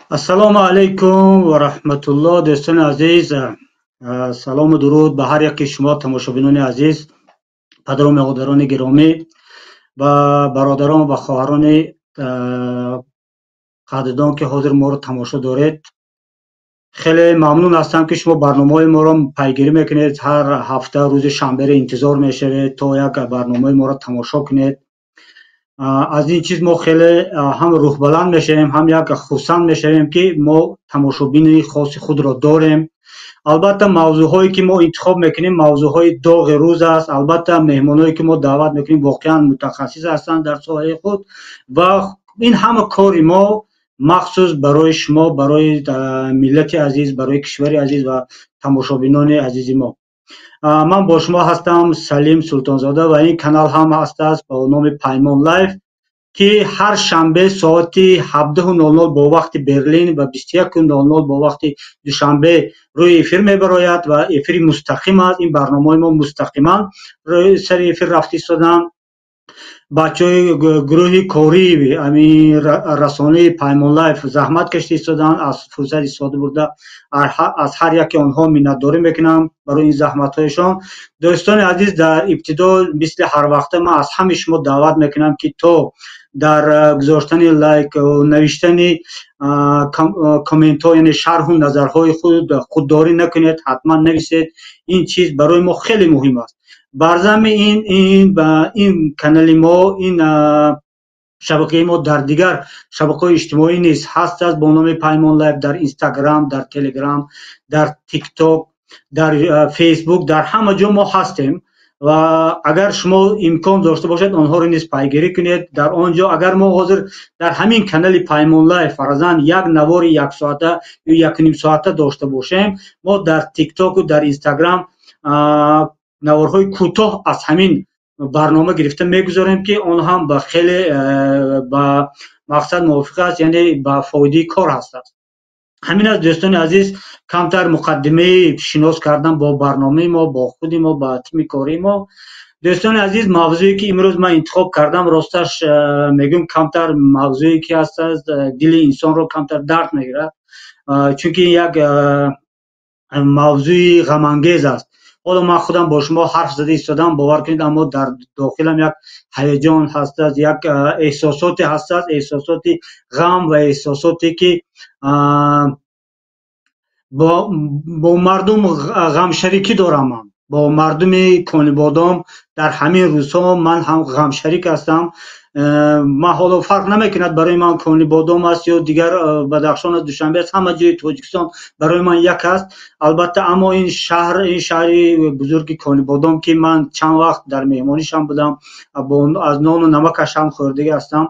Ассалому алайкум ва раҳматуллоҳ, дӯстони азиз. Салому дуруд ба ҳар яки шумо, тамошобинони азиз, падару модарони гиромӣ ва бародарон ва хоҳарони қадрдон, ки ҳозир моро тамошо доред. Хеле мамнун ҳастам, ки шумо барномаҳои моро пайгирӣ мекунед. Ҳар ҳафта рӯзи шанберо интизор мешавед, то як барномаи моро тамошо кунед. Аз ин чиз мо хеле ҳам рӯҳбаланд мешавем, ҳам як хурсанд мешавем, ки мо тамошобини хоси худро дорем. Албатта, мавзӯъҳое ки мо интихоб мекунем, мавзӯъҳои доғи рӯз аст. Албатта, меҳмонҳое ки мо даъват мекунем, воқеан мутахассис ҳастанд дар соҳаи худ ва ин ҳама кори мо махсус барои шумо, барои миллати азиз, барои кишвари азиз ва тамошобинони азизи мо. Ман бо шумо ҳастам, Салим Султонзода, ва ин канал ҳам ҳастааст бо номи Паймон Лайф, ки ҳар шанбе соати 17:00 бо вақти Берлин ва 21:00 бо вақти Душанбе рӯи эфир мебарояд ва эфири мустақим аст. Ин барномаҳои мо мустақиман рӯи сари эфир рафта истоданд. Бачаҳои гурӯҳи кории ҳамин расонаи Паймон Лайф заҳмат кашида истоданд. Аз фурсат истифода бурда, аз ҳар яке онҳо миннатдорӣ мекунам барои ин заҳматҳояшон. Дӯстони азиз, дар ибтидо мисли ҳарвақта ман аз ҳамаи шумо даъват мекунам, ки то дар гузоштани лайк, навиштани комментҳо, яъне шарҳу назарҳои худ худдорӣ накунед, ҳатман нависед. Ин чиз барои мо хеле муҳим аст. Бар замми ин канали мо, ин шабакаи мо дар дигар шабакаҳои иҷтимоӣ низ ҳаст аст бо номи Паймон Лайф: дар Инстаграм, дар Телеграм, дар Тикток, дар Фейсбук, дар ҳама ҷо мо ҳастем ва агар шумо имкон дошта бошед, онҳоро низ пайгирӣ кунед. Дар он ҷо агар мо ҳозир дар ҳамин канали Паймон Лайф фарзан як навори яксоата ё 1,5 соата дошта бошем, мо дар Тиктоку дар Инстаграм наворҳои кӯтоҳ аз ҳамин барнома гирифта мегузорем, ки он ҳам ба хеле ба мақсад мувофиқ аст, яъне ба фоидаи кор ҳаст. Ҳамин аст, дӯстони азиз, камтар муқаддимаи шинос кардан бо барномаи мо, бо худи мо, ба тими кории мо. Дӯстони азиз, мавзӯе ки имрӯз ман интихоб кардам, росташ мегӯям, камтар мавзӯе ки ҳаст, дили инсонро камтар дард мегирад, чунки як мавзӯи ғамангез аст. Ҳоло ман худам бо шумо ҳарф зада истодам, бовар кунед, аммо дар дохилам як ҳаяҷон ҳастааст, як эҳсосоте ҳастааст, эҳсосоти ғам ва эҳсосоте ки бо мардум ғамшарикӣ дорам. Ман бо мардуми Конибодом дар ҳамин рӯзҳо ман ҳам ғамшарик ҳастам. Ман ҳоло фарқ намекунад барои ман, Конибодом аст ё дигар Бадахшон аст, Душанбе аст, ҳама ҷои Тоҷикистон барои ман як аст, албатта. Аммо ин шаҳр, ин шаҳри бузурги Конибодом, ки ман чанд вақт дар меҳмонишам будам, аз нону намакаш ҳам хӯрдагӣ ҳастам,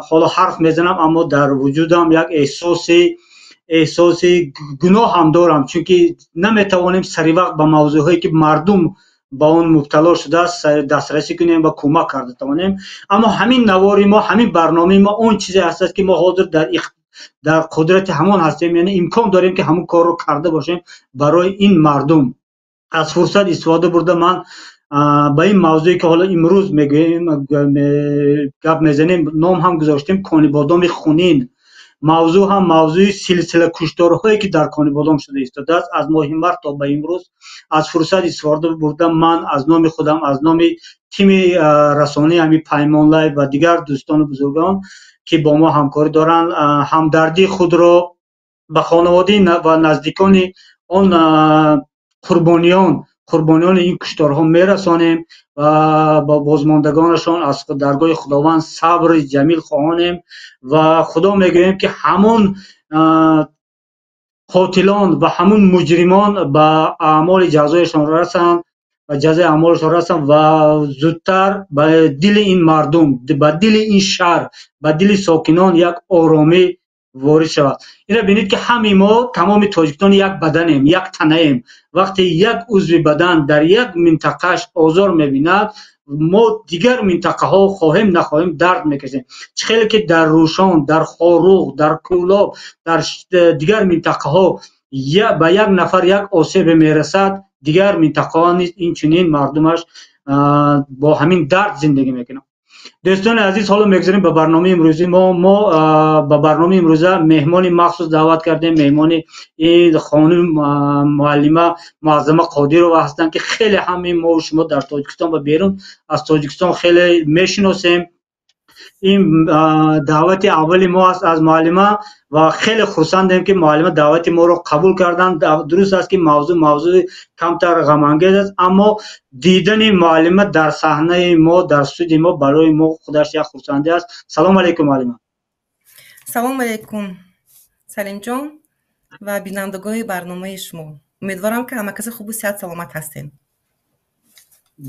ҳоло ҳарф мезанам, аммо дар вуҷудам як эҳсоси гуноҳ ҳам дорам, чунки наметавонем саривақт ба мавзӯъҳое ки мардум ба он мубтало шудааст, дастрасӣ кунем ва кӯмак карда тавонем. Аммо ҳамин навори мо, ҳамин барномаи мо он чизе ҳастааст, ки мо ҳозир дар қудрати ҳамон ҳастем, яъне имкон дорем, ки ҳамон корро карда бошем барои ин мардум. Аз фурсат истифода бурда, ман ба ин мавзӯе ки ҳоло имрӯз мегӯем, гап мезанем, ном ҳам гузоштем «Конибодоми хунин». Мавзӯъ ҳам мавзӯи силсила кушторҳое ки дар Конибодом шуда истодааст аз моҳи март то ба имрӯз. Аз фурсат истифода бурда, ман аз номи худам, аз номи тими расонаи ҳамин Паймон Лайф ва дигар дӯстону бузургон, ки бо мо ҳамкорӣ доранд, ҳамдардии худро ба хонаводаи ва наздикони он қурбониёни ин кушторҳо мерасонем ва ба бозмондагонашон аз даргоҳи Худованд сабри ҷамил хоҳонем ва Худо мегӯем, ки ҳамон қотилон ва ҳамон муҷримон ба аъмоли ҷазояшон расанд ва ҷазои аъмолашон расанд ва зудтар ба дили ин мардум, ба дили ин шаҳр, ба дили сокинон як оромӣ ворид шавад. Инро бинед, ки ҳамаи мо, тамоми тоҷикистон, як баданем, як танаем. Вақте як узви бадан дар як минтақааш озор мебинад, мо дигар минтақаҳо хоҳем нахоҳем дард мекашем. Чӣ хеле ки дар Рӯшон, дар Хоруғ, дар Кӯлоб, дар дигар минтақаҳо ба як нафар як осебе мерасад, дигар минтақаҳо низ инчунин мардумаш бо ҳамин дард зиндагӣ мекунанд. Дӯстони азиз, ҳоло мегузарем ба барномаи имрӯзи мо. Мо ба барномаи имрӯза меҳмони махсус даъват кардем. Меҳмони ин хонум муаллима Муаззама Қодирова ҳастанд, ки хеле ҳамаи мо шумо дар Тоҷикистон ва берун аз Тоҷикистон хеле мешиносем. Ин даъвати аввали мо аст аз муаллима ва хеле хурсандем, ки муаллима даъвати моро қабул карданд. Дуруст аст, ки мавзӯъ мавзӯи камтар ғамангез аст, аммо дидани муаллима дар саҳнаи мо, дар студияи мо барои мо худаш як хурсандӣ аст. Салом алейкум, муаллима. Салом алейкум, Салимҷон ва бинандагони барномаи шумо. Умедворам, ки ҳама касе хубу сиҳат саломат ҳастем.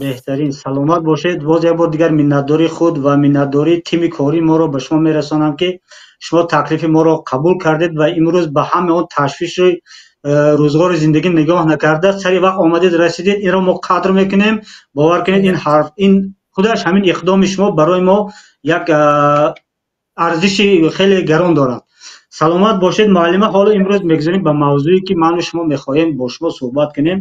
Беҳтарин, саломат бошед. Боз як бор дигар миннатдории худ ва миннатдории тими кории моро ба шумо мерасонам, ки шумо таклифи моро қабул кардед ва имрӯз ба ҳамаи он ташвиши рӯзғори зиндагӣ нигоҳ накарда сари вақт омадед, расидед. Инро мо қадр мекунем. Бовар кунед, ин ҳарф, ин худаш ҳамин иқдоми шумо барои мо як арзиши хеле гарон дорад. Саломат бошед, муаллима. Ҳоло имрӯз мегузарем ба мавзӯе, ки ману шумо мехоҳем бо шумо суҳбат кунем.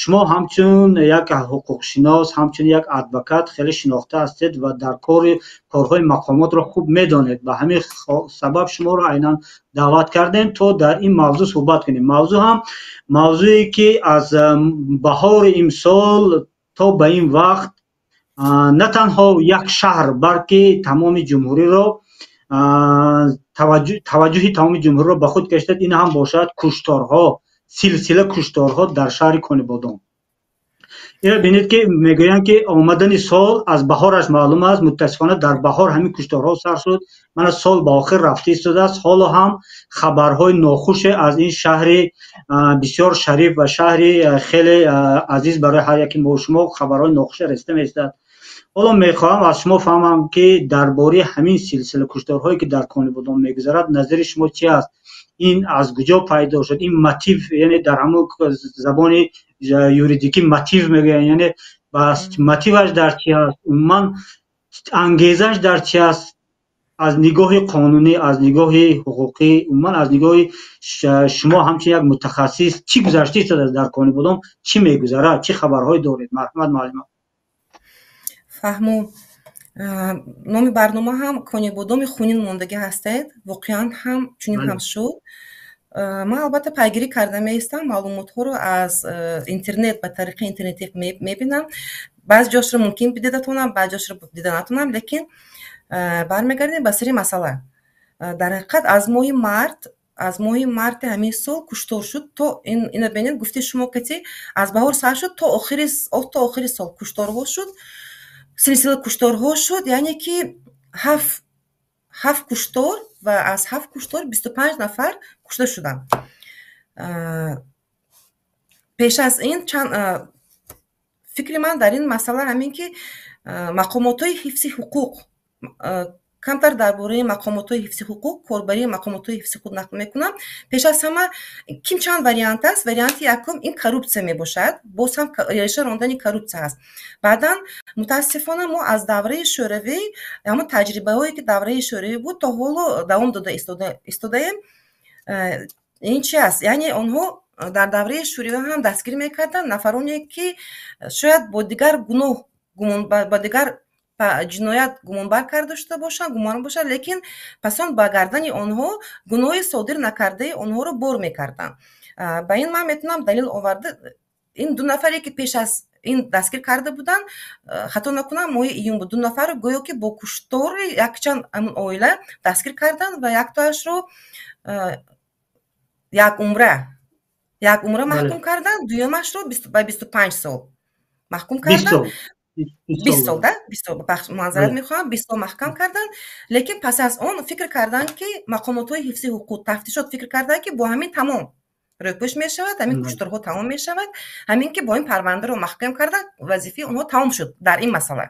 Шумо ҳамчун як ҳуқуқшинос, ҳамчун як адвокат хеле шинохта ҳастед ва дар кори корҳои мақомотро хуб медонед. Ба ҳамин сабаб шуморо айнан даъват кардем, то дар ин мавзӯъ суҳбат кунем. Мавзӯъ ҳам мавзӯе, ки аз баҳори имсол то ба ин вақт на танҳо як шаҳр, балки тамоми ҷумҳуриро таваҷҷӯҳи тамоми ҷумҳуриро ба худ кашидад. Ин ҳам бошад кушторҳо, силсила кушторҳо дар шаҳри Конибодом. Инро бинед, ки мегӯянд, ки омадани сол аз баҳораш маълум аст. Мутаассифона, дар баҳор ҳамин кушторҳо сар шуд. Мана сол ба охир рафта истодааст, ҳоло ҳам хабарҳои нохуше аз ин шаҳри бисёр шариф ва шаҳри хеле азиз барои ҳар яки мо шумо хабарҳои нохуше расида меистад. Ҳоло мехоҳам аз шумо фаҳмам, ки дар бораи ҳамин силсила кушторҳое, ки дар Конибодом мегузарад, назари шумо чи аст? Ин аз куҷо пайдо шуд, ин мотив? Яъне дар ҳамон забони юридикӣ мотив мегӯянд, яъне мотиваш дар чи аст, умуман ангезаш дар чи аст? Аз нигоҳи қонунӣ, аз нигоҳи ҳуқуқӣ, умуман аз нигоҳи шумо ҳамчун як мутахассис, чӣ гузашта истодааст дар Конибодом, чӣ мегузарад, чӣ хабарҳое доред? Марҳамат, муаллима. Фаҳму, номи барнома ҳам Конибодоми хунин мондагӣ ҳастед. Воқеан ҳам чунин ҳам шуд. Ман албатта пайгирӣ карда меистам маълумотҳоро, аз интернет, ба тариқи интернетӣ мебинам. Баъзе ҷошро мумкин дида тонам, баъзе ҷошро дида натонам, лекин бармегардем ба сари масъала. Дар ҳақиқат, аз моҳи март, аз моҳи марти ҳамин сол куштор шуд. То ина бинед, гуфти шумо кати аз баҳор сар шуд, то охири сол кушторҳо шуд, силсила кушторҳо шуд, яъне ки ҳафт куштор ва аз ҳафт куштор 25 нафар кушта шуданд. Пеш аз ин чанд фикри ман дар ин масъала ҳамин, ки мақомотҳои ҳифзи ҳуқуқ, камтар дар бораи мақомотҳои ҳифзи ҳуқуқ, корбарии мақомотҳои ҳифзи ҳуқуқ нақл мекунам. Пеш аз ҳама ким чанд вариант аст. Варианти якум ин коррупсия мебошад, боз ҳам реша рондани коррупсия аст. Баъдан, мутаассифона, мо аз давраи шӯравӣ ҳамон таҷрибаҳое, ки давраи шӯравӣ буд, то ҳоло давом дода истодаем. Ин чи аст? Яъне онҳо дар давраи шӯравӣ ҳам дастгирӣ мекарданд нафароне, ки шояд бо дигар гуноҳ, ба дигар ҷиноят гумонбар карда шуда бошанд, гумон бошад, лекин пас он ба гардани онҳо гуноҳи содир накардаи онҳоро бор мекарданд. Ба ин ман метавонам далел оварда. Ин ду нафаре, ки пеш аз ин дастгир карда буданд, хато накунам, моҳи июн буд, ду нафарро гӯё ки бо куштори якчанд ҳамон оила дастгир карданд ва яктоашро як умра маҳкум карданд, дуюмашро ба 25 сол маҳкум карданд. 20 сол да, 20 сол, маъзарат мехоҳам, 20 сол маҳкам карданд. Лекин пас аз он фикр карданд, ки мақомотҳои ҳифзи ҳуқуқ, тафтишот фикр карданд, ки бо ҳамин тамом рӯпӯш мешавад, ҳамин кушторҳо тамом мешавад, ҳамин ки бо ин парвандаро маҳкам кардан вазифаи онҳо тамом шуд дар ин масъала.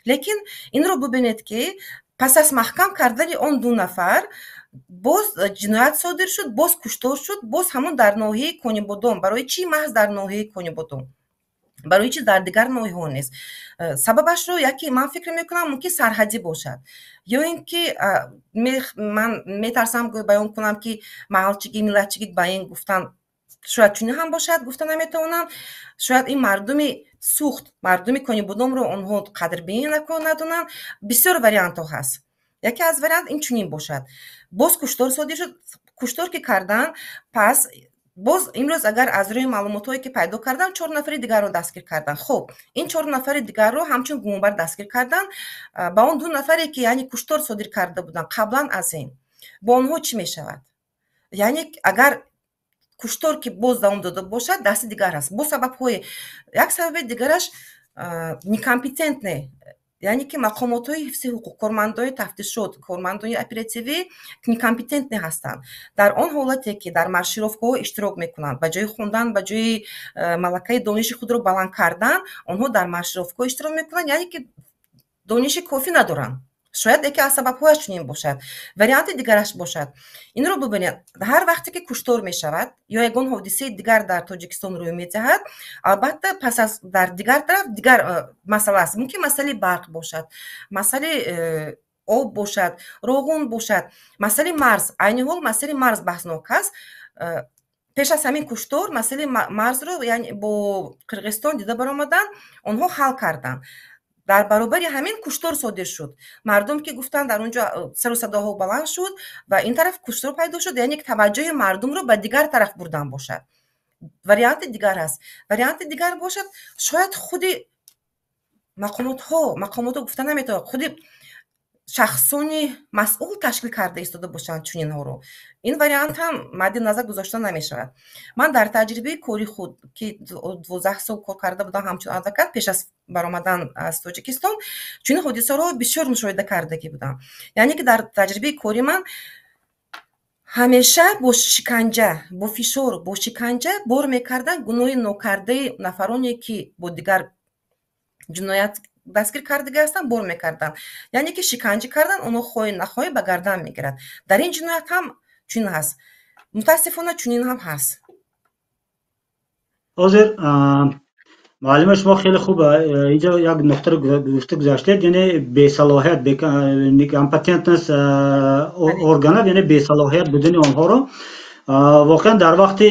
Лекин инро бубинед, ки пас аз маҳкам кардани он ду нафар боз ҷиноят содир шуд, боз куштор шуд, боз ҳамон дар ноҳияи Конибодом. Барои чӣ маҳз дар ноҳияи Конибодом? Барои чӣ дар дигар ноҳияҳо нест? Сабабашро яке ман фикр мекунам, мумкин сарҳадӣ бошад ё ин ки ман метарсам баён кунам, ки маҳалчигӣ, миллатчигӣ ба ин гуфтан. Шояд чунин ҳам бошад, гуфта наметавонам. Шояд ин мардуми Сухт, мардуми Конибодомро онҳо қадрбинӣ надонанд. Бисёр вариантҳо ҳаст. Яке аз вариант ин чунин бошад. Боз куштор содир шуд. Куштор ки карданд, пас боз имрӯз агар аз рӯи маълумотҳое ки пайдо кардам, чор нафари дигарро дастгир карданд. Хуб, ин чор нафари дигарро ҳамчун гумонбар дастгир карданд. Ба он ду нафаре ки, яъне, куштор содир карда буданд қаблан аз ин, бо онҳо чӣ мешавад? Яъне агар куштор ки боз давом дода бошад, дасти дигар аст. Бо сабабҳои, як сабаби дигараш некомпетентный, яъне ки мақомотҳои ҳифзи ҳуқуқ, кормандони тафтишот, кормандони оперативӣ некомпетентный ҳастанд. Дар он ҳолате ки дар маршировкаҳо иштирок мекунанд, ба ҷои хондан, ба ҷои малакаи дониши худро баланд кардан, онҳо дар маршировкаҳо иштирок мекунанд, яъне ки дониши кофӣ надоранд. Шояд яке аз сабабҳояш чунин бошад. Варианти дигараш бошад, инро бубинед: ҳар вақте ки куштор мешавад ё ягон ҳодисаи дигар дар Тоҷикистон рӯй медиҳад, албатта, пас аз дар дигар тараф дигар масъала аст. Мумкин масъалаи барқ бошад, масъалаи об бошад, роғун бошад, масъалаи марз. Айни ҳол масъалаи марз баҳснок аст. Пеш аз ҳамин куштор масъалаи марзро, яъне бо Қирғизистон дида баромаданд, онҳо ҳал карданд. Дар баробари ҳамин куштор содир шуд. Мардум ки гуфтанд, дар он ҷо сару садоҳо баланд шуд ва ин тараф куштор пайдо шуд, яъне таваҷҷӯҳи мардумро ба дигар тараф бурдан бошад. Варианти дигар аст. Варианти дигар бошад, шояд худи мақомотҳо, мақомотҳо гуфта наметавонад, худи шахсони масъул ташкил карда истода бошанд чунинҳоро. Ин вариант ҳам мадди назар гузошта намешавад. Ман дар таҷрибаи кори худ, ки 12 сол кор карда будам ҳамчун адвокат пеш аз баромадан аз Тоҷикистон, чунин ҳодисаҳоро бисёр мушоҳида кардагӣ будам. Яъне ки дар таҷрибаи кори ман ҳамеша бо шиканҷа, бо фишор, бо шиканҷа бор мекарданд гуноҳи нокардаи нафароне, ки бо дигар ҷиноят дастгир кардагӣ ҳастанд, бор мекарданд. Яъне ки шиканҷа кардан, онҳо хоҳӣ нахоҳӣ ба гардан мегирад. Дар ин ҷиноят ҳам чунин ҳаст, мутаассифона, чунин ҳам ҳаст. Ҳозир, муаллима, шумо хеле хуб инҷо як нуқтаро гуфта гузаштед, яъне бесалоҳият, некомпетентность органов, яъне бесалоҳият будани онҳоро. Воқеан, дар вақти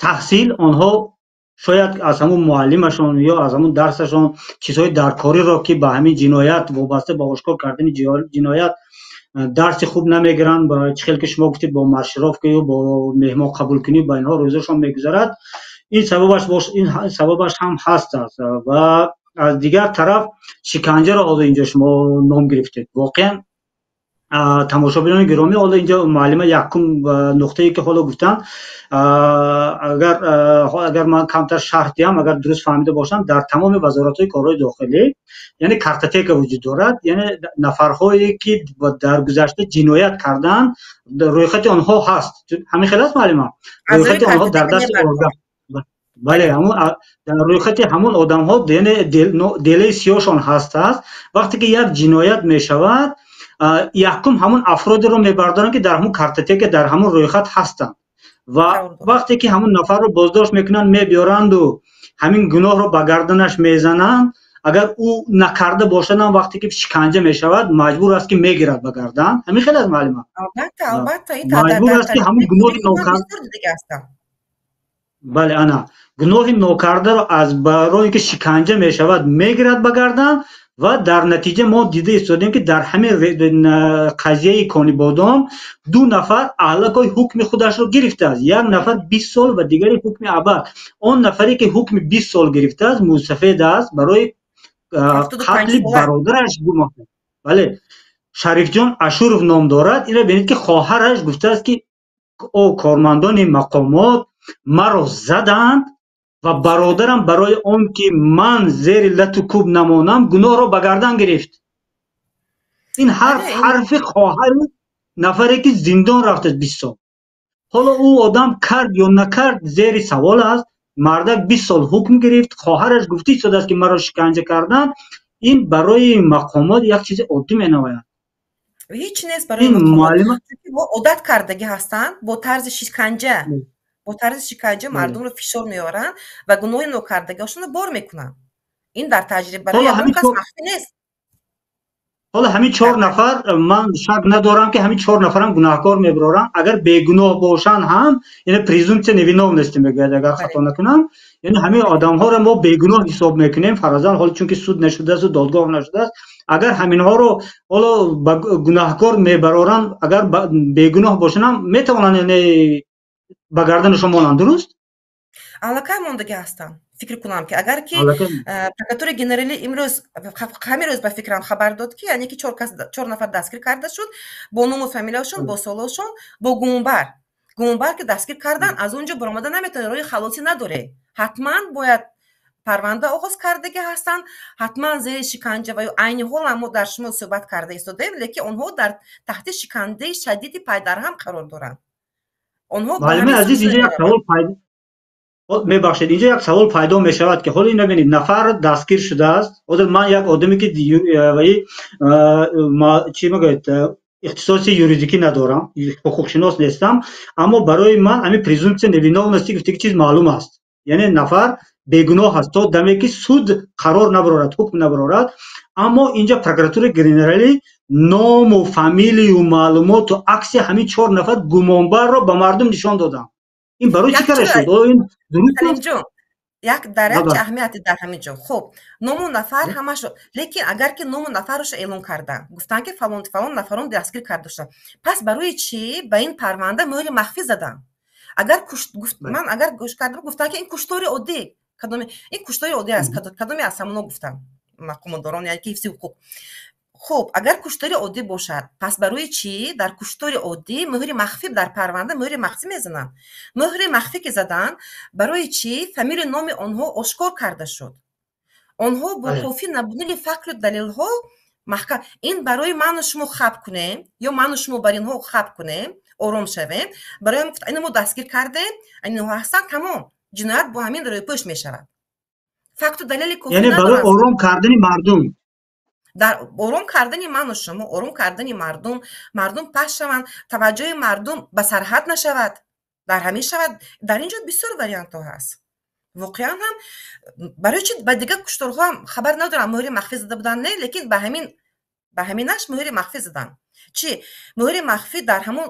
таҳсил онҳо шояд аз ҳамун муаллимашон ё аз ҳамун дарсашон чизҳои даркориро, ки ба ҳамин ҷиноят вобаста, ба ошкор кардани ҷиноят, дарси хуб намегиранд. Чӣ хел ки шумо гуфтед, бо маршировкаю бо меҳмон қабулкунӣ ба инҳо рӯзашон мегузарад. Ин сабабаш ҳам ҳаст аст. Ва аз дигар тараф шиканҷаро ҳоло инҷо шумо ном гирифтед. Воқеан, тамошобинони гиромӣ, ҳоло инҷо муаллима якум нуқтае, ки ҳоло гуфтанд, агар ман камтар шарҳ диҳам, агар дуруст фаҳмида бошам, дар тамоми вазоратҳои корҳои дохилӣ, яъне, картотека вуҷуд дорад, яъне нафарҳое, ки дар гузашта ҷиноят карданд, рӯйхати онҳо ҳаст. Ҳамин хел аст, муаллима? Рӯйхати онҳо дар дасти орган. Бале, ҳамун дар рӯйхати ҳамун одамҳо, яъне делаи сиёҳшон ҳаст аст. Вақте ки як ҷиноят мешавад, якум ҳамун афродеро мебардоранд, ки дар ҳамун картотека, дар ҳамун рӯйхат ҳастанд. Ва вақте ки ҳамун нафарро боздошт мекунанд, мебиёранду ҳамин гуноҳро ба гарданаш мезананд. Агар ӯ накарда бошадам, вақте ки шиканҷа мешавад, маҷбур аст, ки мегирад ба гардан. Ҳамин хел аст, муаллима? Албатта, албатта. Маҷбур аст, ки ҳамун гуноҳи нокарда, бале, ана гуноҳи нокардаро аз барои ки шиканҷа мешавад, мегирад ба гардан. Ва дар натиҷа мо дида истодем, ки дар ҳамин қазияи Конибодом ду нафар аллакай ҳукми худашро гирифтааст: як нафар 20 сол ва дигаре ҳукми абад. Он нафаре, ки ҳукми 20 сол гирифтааст, мусафед аст, барои қатли бародараш гумон. Бале, Шарифҷон Ашуров ном дорад. Инро бинед, ки хоҳараш гуфтааст, ки о кормандони мақомот маро заданд ва бародарам барои он ки ман зери лату кӯб намонам, гуноҳро ба гардан гирифт. Ин ҳарф ҳарфи хоҳари нафаре, ки зиндон рафтааст 20 сол. Ҳоло ӯ одам кард ё накард, зери савол аст. Мардак 20 сол ҳукм гирифт, хоҳараш гуфта истодааст, ки маро шиканҷа карданд. Ин барои мақомот як чизи оддӣ менамояд. Ҳеҷ нест барои мақомот. Одат кардагӣ ҳастанд бо тарзи шиканҷа, бо тарзи шиканҷа мардумро фишор меоранд ва гуноҳи нокардагиҳошонро бор мекунанд. Ин дар таҷриба барои ягон кас махфӣ нест. Ҳоло ҳамин чор нафар, ман шак надорам, ки ҳамин чор нафарам гунаҳкор мебароранд. Агар бегуноҳ бошанд ҳам, яъне презумпсия невиновности мегӯяд, агар хато накунам, яъне ҳамин одамҳоро мо бегуноҳ ҳисоб мекунем фарзан, ҳоло чунки суд нашудааст, додгоҳ нашудааст. Агар ҳаминҳоро ҳоло ба гунаҳкор мебароранд, агар бегуноҳ бошанд ҳам, метавонанд, яъне ба гарданашон монанд, дуруст? Аллакай мондагӣ ҳастанд. Фикр кунам, ки агар ки прокуратураи генералӣ имрӯз, ҳамин рӯз, ба фикрам, хабар дод, ки яъне ки чор кас, чор нафар дастгир карда шуд бо ному фамилияшон, бо солошон, бо гумонбар. Гумонбар ки дастгир кардан, аз он ҷо баромада наметавонад, роҳи халосӣ надоре. Ҳатман бояд парванда оғоз кардагӣ ҳастанд, ҳатман зери шиканҷа ва ё айни ҳол мо дар шумо суҳбат карда истодаем, лекин онҳо дар таҳти шиканҷаи шадиди пайдарҳам қарор доранд. Онҳо, муаллими азиз, инҷо як савол пайдо, мебахшед, инҷо як савол пайдо мешавад, ки ҳоло ина бинед, нафар дастгир шудааст. Ҳозир ман як одаме, ки чӣ мегӯяд, ихтисоси юридикӣ надорам, ҳуқуқшинос нестам, аммо барои ман ҳамин презумпсия невиновности гуфтаги чиз маълум аст, яъне нафар бегуноҳ аст то даме ки суд қарор набарорад, ҳукм набарорад. Аммо инҷа прокуратураи генералӣ ному фамилию маълумоту акси ҳамин чор нафар гумонбарро ба мардум нишон доданд. Ин барои чӣ кара шуд? Ин дуруст? Як дар як чи аҳамияте дар ҳамин ҷо. Хуб, ному нафар ҳамашо, лекин агар ки ному нафарашо эълон карданд, гуфтанд, ки фалон фалон нафарон дастгир карда шуданд, пас барои чӣ ба ин парванда мӯҳри махфӣ заданд? Агар ман агар гӯш карда, гуфтанд, ки ин куштори оддӣ, кадоме ин куштори оддӣ аст, кадоме аз ҳамоно гуфтанд мақомотдорон, яъне ки ҳифзи ҳуқуқ. Хуб, агар куштори оддӣ бошад, пас барои чӣ дар куштори оддӣ мӯҳри махфӣ, дар парванда мӯҳри махфӣ мезананд? Мӯҳри махфӣ ки заданд, барои чӣ фамилию номи онҳо ошкор карда шуд? Онҳо бо кофӣ набудани факту далелҳо маҳкам. Ин барои ману шумо хаб кунем ё ману шумо бар инҳо хаб кунем, ором шавем. Барои ина мо дастгир кардем, инҳо ҳастанд, тамом, ҷиноят бо ҳамин рӯйпӯш мешавад. Факту далели кофӣ. Яъне барои ором кардани мардум. Дар ором кардани ману шумо, ором кардани мардум, мардум паст шаванд, таваҷҷӯҳи мардум ба сарҳад нашавад, дар ҳамин шавад. Дар ин ҷо бисёр вариантҳо ҳаст. Воқеан ҳам барои чи ба дигар кушторҳо ҳам хабар надорам, мӯҳри махфӣ зада буданд, не, лекин ба ҳаминаш мӯҳри махфӣ заданд. Чӣ мӯҳри махфӣ дар ҳамон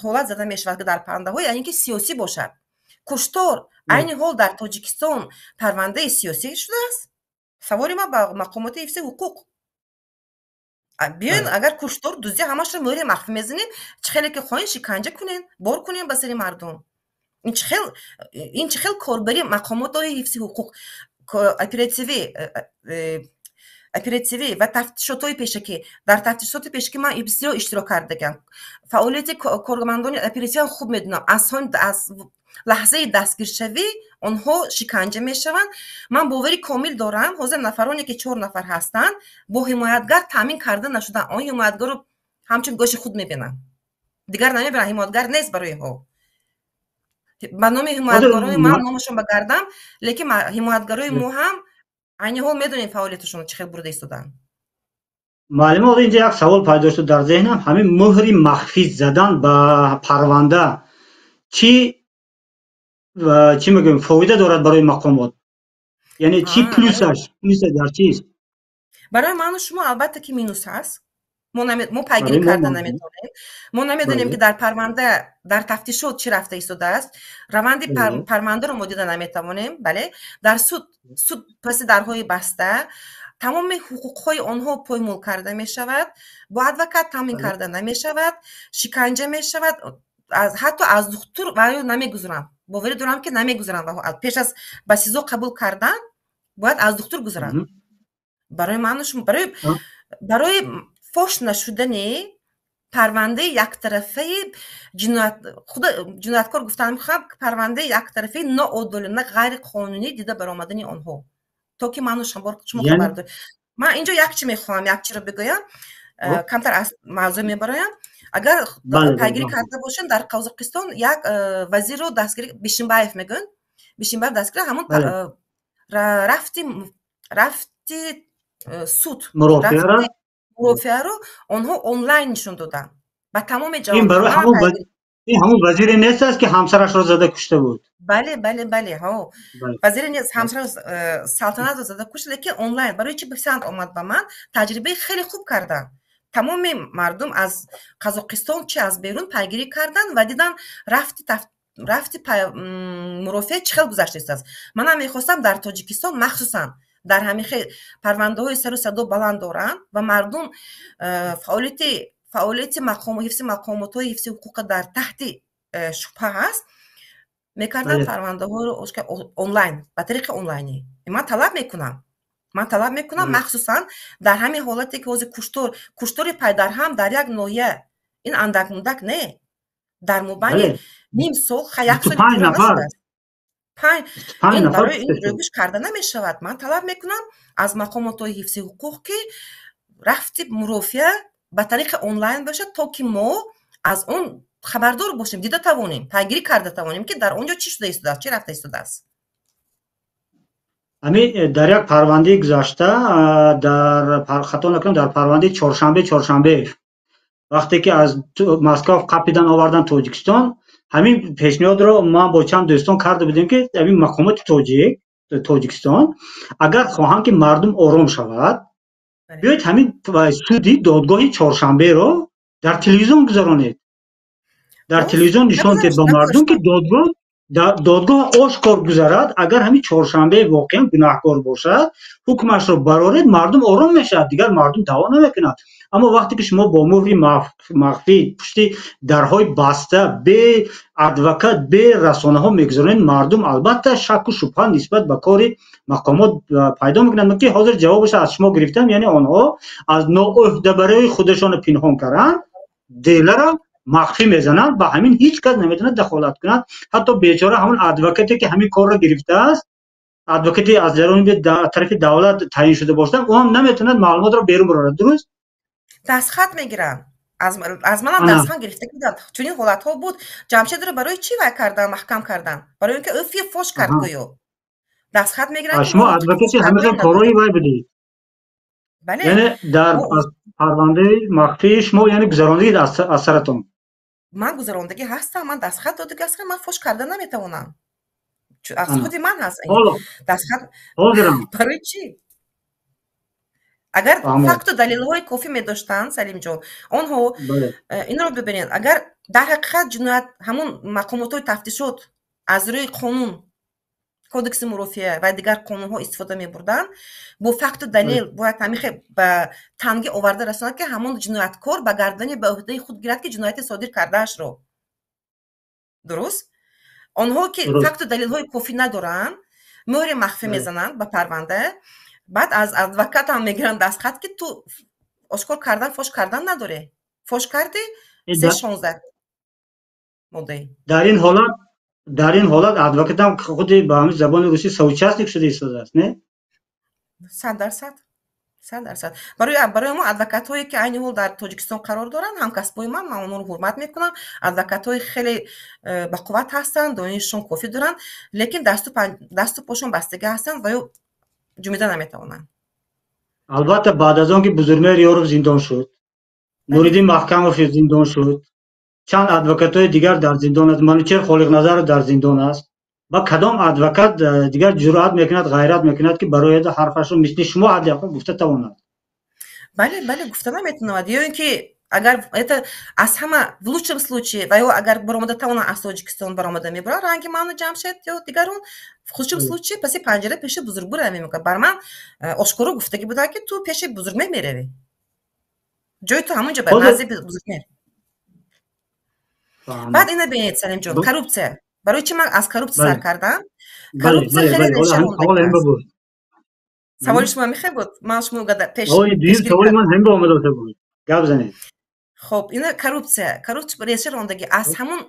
ҳолат зада мешавад, ки дар парвандаҳо, яъне ки сиёсӣ бошад. Куштор айни ҳол дар Тоҷикистон парвандаи сиёсӣ шудааст? Саволи ман ба мақомоти ҳифзи ҳуқуқ: биёен, агар куштор, дуздӣ, ҳамашро мӯҳри махфӣ мезанем, чӣ хеле ки хоҳем шиканҷа кунем, бор кунем ба сари мардум. Ин чӣ хел корбари мақомотҳои ҳифзи ҳуқуқ? Оперативӣ ва тафтишотҳои пешакӣ, дар тафтишоти пешакӣ ман бисёр иштирок кардагам, фаъолияти кормандони оперативиам хуб медонам. Аз лаҳзаи дастгиршавӣ онҳо шиканҷа мешаванд. Ман бовари комил дорам, ҳозир нафароне ки чор нафар ҳастанд, бо ҳимоятгар таъмин карда нашуданд. Он ҳимоятгарро ҳамчун гӯши худ мебинанд, дигар намебинанд. Ҳимоятгар нест барои инҳо. Ба номи ҳимоятгарони ман номашон ба гардам, лекин ҳимоятгарои мо ҳам айни ҳол медонем, фаъолияташон чӣ хел бурда истодаанд. Муаллима, ҳозир инҷа як савол пайдо шуд дар зеҳнам. Ҳамин мӯҳри махфӣ задан ба парванда чӣ мегӯем, фоида дорад барои мақомот? Яъне чӣ плюсаш, плюса дар чист? Барои ману шумо, албатта, ки минус ҳаст. Мо пайгирӣ карда наметавонем, мо намедонем, ки дар парванда, дар тафтишот чӣ рафта истодааст, раванди парвандаро мо дида наметавонем. Бале, дар суд паси дарҳои баста тамоми ҳуқуқҳои онҳо поймол карда мешавад, бо адвокат таъмин карда намешавад, шиканҷа мешавад, ҳатто аз духтур ваё намегузаранд. Боварӣ дорам, ки намегузаранд. Пеш аз ба СИЗО қабул кардан бояд аз духтур гузаранд. Барои ману шумо, барои фош нашудани парвандаи яктарафаи ҷиноят, худа ҷинояткор гуфтан мехоҳам, парвандаи яктарафаи ноодилона, ғайриқонунӣ дида баромадани онҳо, то ки ману шумо хабар дорем. Ман инҷо як чи мехоҳам, як чиро бигӯям, камтар аз мавзӯъ мебароям. Агар пайгирӣ карда бошем, дар Қазоқистон як вазирро дастгирӣ, Бишимбаев мегӯянд, Бишимбаев дастгирӣ, ҳамон рафти суд, мурофиаро онҳо онлайн нишон доданд ба тамоми. Ин барои ҳамон Ин ҳамун вазире нест аст, ки ҳамсарашро зада кушта буд? Бале, бале, бале, ҳо, вазире нест, ҳамсараш Салтанатро зада кушт, лекин онлайн барои чӣ писанд омад ба ман? Таҷрибаи хеле хуб карданд. Тамоми мардум аз Қазоқистон чи аз берун пайгирӣ карданд ва дидан рафти мурофиа чӣ хел гузашта истодааст. Манам мехостам дар Тоҷикистон, махсусан дар ҳамин хел парвандаҳои сару садо баланд доранд ва мардум фаъолияти ҳифзи мақомотҳои ҳифзи ҳуқуқа дар таҳти шубҳа ҳаст, мекардам парвандаҳоро онлайн, ба тариқи онлайнӣ. Ман талаб мекунам, ман талаб мекунам, махсусан дар ҳамин ҳолате, ки ҳозир куштори пайдарҳам дар як ноҳия, ин андак мундак не, дар мобайни ним сол, як соли нашудааст. Ин барои ин рӯйпӯш карда намешавад. Ман талаб мекунам аз мақомотҳои ҳифзи ҳуқуқ, ки рафти мурофиа ба тариқи онлайн бошад, то ки мо аз он хабардор бошем, дида тавонем, пайгирӣ карда тавонем, ки дар он ҷо чӣ шуда истодааст, чӣ рафта истодааст. Ҳамин дар як парвандаи гузашта, дар, хато накунам, дар парвандаи Чоршанбе Чоршанбеев, вақте ки аз Москва қапидан овардан Тоҷикистон, ҳамин пешниҳодро ман бо чанд дӯстон карда будем, ки ҳамин мақомоти Тоҷикистон агар хоҳанд, ки мардум ором шавад, биёед ҳамин суди додгоҳи Чоршанберо дар телевизион гузаронед, дар телевизион нишон диҳед ба мардум, ки додгоҳ ошкор гузарад. Агар ҳамин Чоршанбе воқеан гунаҳкор бошад, ҳукмашро бароред, мардум ором мешавад, дигар мардум даъво намекунад. Аммо вақте ки шумо бо муҳри махфӣ, пушти дарҳои баста, бе адвокат, бе расонаҳо мегузаронед, мардум албатта шакку шубҳа нисбат ба кори мақомот пайдо мекунанд, ки ҳозир ҷавобашро аз шумо гирифтам. Яъне онҳо аз ноуҳдабарии худашонро пинҳон карданд, деларо махфӣ мезананд, ба ҳамин ҳеҷ кас наметавонад дахолат кунад. Ҳатто бечора ҳамон адвокате, ки ҳамин корро гирифтааст, адвокате аз ҷарониби тарафи давлат таъин шуда бошад, ӯ ҳам наметавонад маълумотро берун барорад, дуруст? Дастхат мегиранд, аз манам дастхат гирифта буданд. Чунин ҳолатҳо буд. Ҷамшедро барои чӣ вай кардан, маҳкам кардан? Барои он ки ӯ фош кард гӯё. Дастхат мегиранд. Шумо адвокати ҳамин хел корҳои вай будед? Бале. Яъне дар парвандаи махфии шумо, яъне гузарондагид аз саратон? Ман гузарондагӣ ҳастам, ман дастхат додагӣ ҳастам, ман фош карда наметавонам, аз худи ман ҳаст дастхат. Барои чӣ? Агар факту далелҳои кофӣ медоштанд, Салимҷон, онҳо инро бибинед, агар дар ҳақиқат ҷиноят ҳамун мақомотҳои тафтишот аз рӯи қонун, кодекси мурофиа ва дигар қонунҳо истифода мебурданд, бо факту далел бояд ҳамин хел ба тангӣ оварда расонад, ки ҳамон ҷинояткор ба гардани, ба ӯҳдаи худ гирад, ки ҷинояти содир кардаашро. Дуруст? Онҳо ки факту далелҳои кофӣ надоранд, мӯҳри махфӣ мезананд ба парванда, баъд аз адвокатам мегиранд дастхат, ки ту ошкор кардан, фош кардан надорӣ, фош кардӣ, 316 моддаи. Дар ин ҳолат адвокатам худи ба ҳамин забони русӣ соучастник шуда истодааст, не? 100%, 100%. Барои мо адвокатҳое, ки айни ҳол дар Тоҷикистон қарор доранд, ҳамкасбои ман, ман онҳоро ҳурмат мекунам, адвокатҳои хеле бақувват ҳастанд, донишшон кофӣ доранд, лекин дасту пошон бастагӣ ҳастанд ва ё ҷумида наметавонанд. Албатта, баъд аз он ки Бузургмеҳр Ёров зиндон шуд, Нуриддин Маҳкамов зиндон шуд, чанд адвокатҳои дигар дар зиндон аст, Манучер Холиқназаров дар зиндон аст, ба кадом адвокат дигар ҷуръат мекунад, ғайрат мекунад, ки барои ҳарфашро мисли шумо ҳадди ақал гуфта тавонад? Бале, гуфта наметавонад. Ё ин ки агар это аз ҳама в лучшем случае ва ё агар баромада тавонад, аз Тоҷикистон баромада мебарад, ранги ману Ҷамшед ё дигарон, в худшем случае паси панҷара пеши бузургбу равӣ мекунад. Бар ман ошкоро гуфтагӣ буданд, ки ту пеши Бузургмеҳр меравӣ, ҷои ту ҳамон ҷо, ба назди Бузургмеҳр. Баъд ина бинед, Салимҷон, коррупсия. Барои чӣ ман аз коррупсия сар кардам? Коррупсия хеле. Саволи шумо мехе буд, ман шумо пеш. Саволи ман ҳамин ба омада буд, гап занед. Хоб, ина коррупсия реша рондагӣ аз ҳамун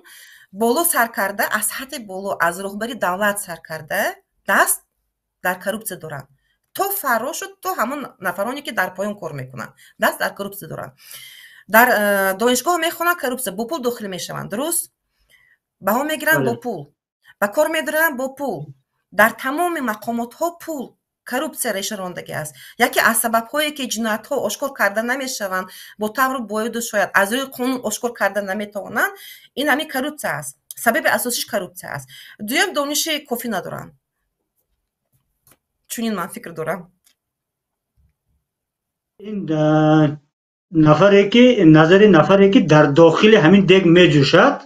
боло сар карда, аз ҳадди боло, аз роҳбари давлат сар карда, даст дар коррупсия доранд, то фарро шуд, то ҳамон нафароне, ки дар поён кор мекунанд, даст дар коррупсия доранд. Дар донишгоҳ мехонанд, коррупсия, бо пул дохил мешаванд, дуруст? Баҳо мегиранд бо пул, ба кор медоранд бо пул, дар тамоми мақомотҳо пул. Коррупсия реша рондагӣ аст. Яке аз сабабҳое, ки ҷиноятҳо ошкор карда намешаванд, бо тавру бояду шояд аз рӯи қонун ошкор карда наметавонанд, ин ҳамин коррупсия аст. Сабаби асосиш коррупсия аст. Дуюм, дониши кофӣ надоранд. Чунин ман фикр дорам. Ин нафаре ки назари нафаре ки дар дохили ҳамин дег меҷӯшад,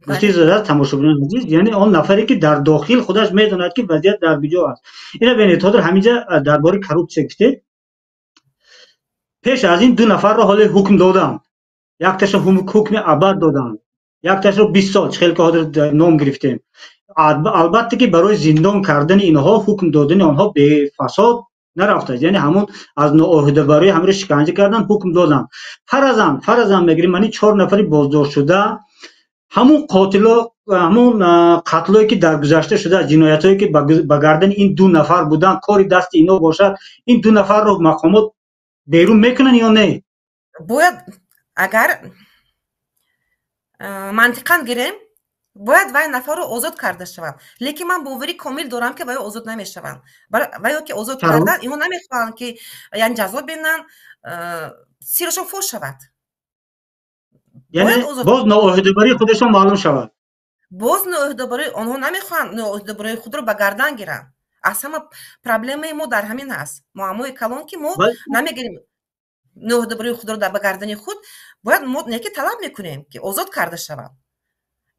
гуфти зада, тамошобинони азиз, яъне он нафаре ки дар дохил худаш медонад, ки вазъият дар куҷо аст. Ина бинед, ҳозир ҳаминҷа дар бораи коррупсия гуфтед. Пеш аз ин ду нафарро ҳоле ҳукм доданд, якташа ҳукми абад доданд, якташро 20 сол, чӣ хел ки ҳозир ном гирифтем. Албатта ки барои зиндон кардани инҳо, ҳукм додани онҳо бефасод нарафтааст, яъне ҳамон аз ноӯҳдабарии ҳамро шиканҷа кардан, ҳукм доданд. Фаразан мегирем, мани чор нафари боздоштшуда ҳамун қотило, ҳамун қатлое ки дар гузашта шуда, ҷиноятҳое ки ба гардани ин ду нафар буданд, кори дасти ино бошад, ин ду нафарро мақомот берун мекунанд ё не? Бояд, агар мантиқан гирем, бояд вай нафарро озод карда шаванд, лекин ман боварӣ комил дорам, ки вайо озод намешаванд. Вайо ки озод кардан, инҳо намехоҳанд, ки яъне ҷазо бинанд, сирашон фош шавад. Яъне боз ноӯҳдабарии худашон маълум шавад. Боз ноӯҳдабарии онҳо, намехоҳанд ноӯҳдабарии худро ба гардан гиранд. Аз ҳама проблемаи мо дар ҳамин аст, муаммои калон, ки мо намегирем ноӯҳдабарии худро ба гардани худ. Бояд мо неки талаб мекунем, ки озод карда шаванд.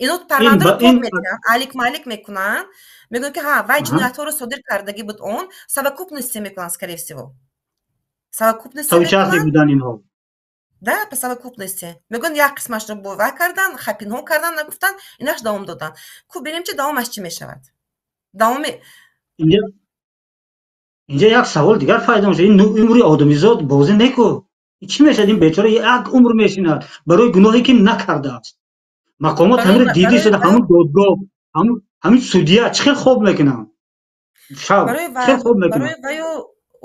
Ино парвандаро тоб метиҳанд, алик малик мекунанд, мегӯянд, ки ҳа, вай ҷиноятҳоро содир кардагӣ буд, он совокупности мекунанд, скорее всего совокупности. Буданд инҳо. Да, по совокупности мегӯянд, як қисмашро вай кардан, пинҳон кардан, нагуфтан, инаш давом доданд. Ку бинем, чи давомаш чӣ мешавад, давоми. Инҷа як савол дигар пайдо мешавад: ин умри одамизод бозӣ неку, чӣ мешавад? Ин бечора як умр мешинад барои гуноҳе, ки накардааст. Мақомот ҳаминро диди шуда, ҳамун додгоҳ, ҳамин судья чӣ хел хоб мекунанд шаб? Хел хоб мекунанд? Ваю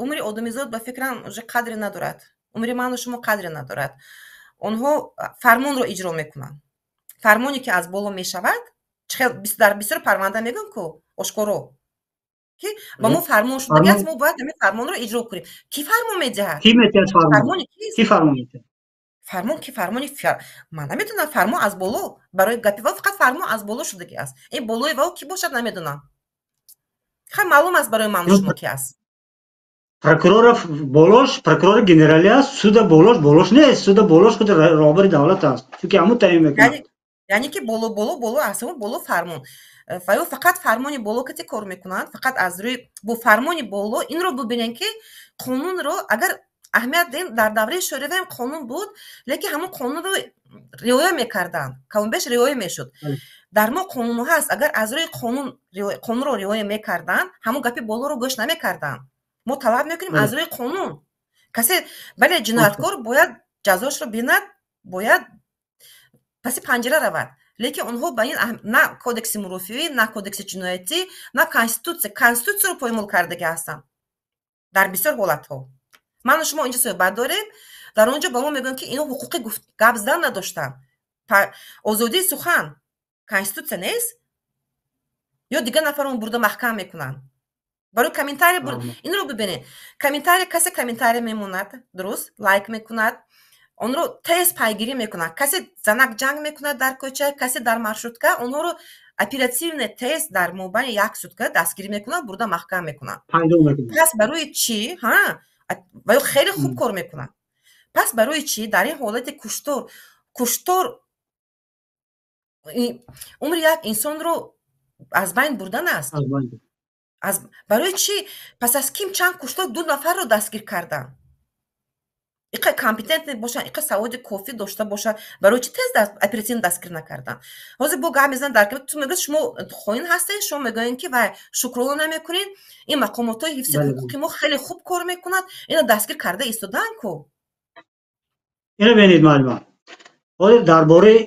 умри одамизод, ба фикрам, уже қадре надорад, умри ману шумо қадре надорад. Онҳо фармонро иҷро мекунанд, фармоне ки аз боло мешавад. Дар бисёр парванда мегӯям ку ошкоро, ки ба мо фармон шудагиаст, мо бояд ҳамин фармонро иҷро кунем. Кӣ фармон медиҳад? Кӣ метиҳад фармон? Кӣ фармон медиҳад? Фармон ки, фармони ман намедонам. Фармон аз боло, барои гапи ва фақат фармон аз боло шудагӣ аст. Ин болои вао кӣ бошад, намедонам. Хай, маълум аст барои ману шумо, ки аст. Прокурора болош прокурори генералӣ аст, суда болош нест, суда болош худи роҳбари давлат аст, чунки ҳамун таъин мекунад. Яъне ки боло аз ҳамун боло фармон, ва ё фақат фармони боло кате кор мекунанд, фақат аз рӯи бо фармони боло. Инро бубинем, ки қонунро агар аҳамият диҳем, дар давраи шӯравиам қонун буд, лекин ҳамон қонунро риоя мекарданд, камобеш риоя мешуд. Дар мо қонунҳо ҳаст, агар аз рӯи қонун қонунро риоя мекарданд, ҳамон гапи болоро гӯш намекарданд. Мо талаб мекунем аз рӯи қонун касе, бале, ҷинояткор бояд ҷазошро бинад, бояд паси панҷара равад, лекин онҳо ба ин на кодекси мурофиавӣ, на кодекси ҷиноятӣ, на конститутсия, конститутсияро поймол кардагӣ ҳастанд дар бисёр ҳолатҳо. Ману шумо инҷо суҳбат дорем, дар он ҷо ба мо мегӯянд, ки ино ҳуқуқи гап задан надоштанд, озодии сухан конститутсия нест, ё дигар нафарон бурда маҳкам мекунанд барои комментарий. Инро бибинед: комментарий, касе комментарий мемонад, дуруст лайк мекунад, онро тез пайгирӣ мекунад. Касе занак ҷанг мекунад дар кӯча, касе дар маршрутка, онҳоро оперативно, тез, дар мобайни як сутка дастгирӣ мекунанд, бурда маҳкам мекунанд. Пас барои чӣ ҳа ва ё хеле хуб кор мекунанд? Пас барои чӣ дар ин ҳолати куштор, умри як инсонро аз байн бурдан аст, барои чӣ пас аз ким чанд куштор ду нафарро дастгир карданд? Иқа компетентный бошанд, иқа саводи кофӣ дошта бошанд, барои чӣ тез оперативно дастгир накарданд? Ҳозир бо гап мезананд дар ту, мегӯяд, шумо хоин ҳастед, шумо мегӯед, ки вай шукрона намекунед. Ин мақомотҳои ҳифзи ҳуқуқи мо хеле хуб кор мекунад, ина дастгир карда истодаанд ку. Ина бинед, муаллима, ҳозир дар бораи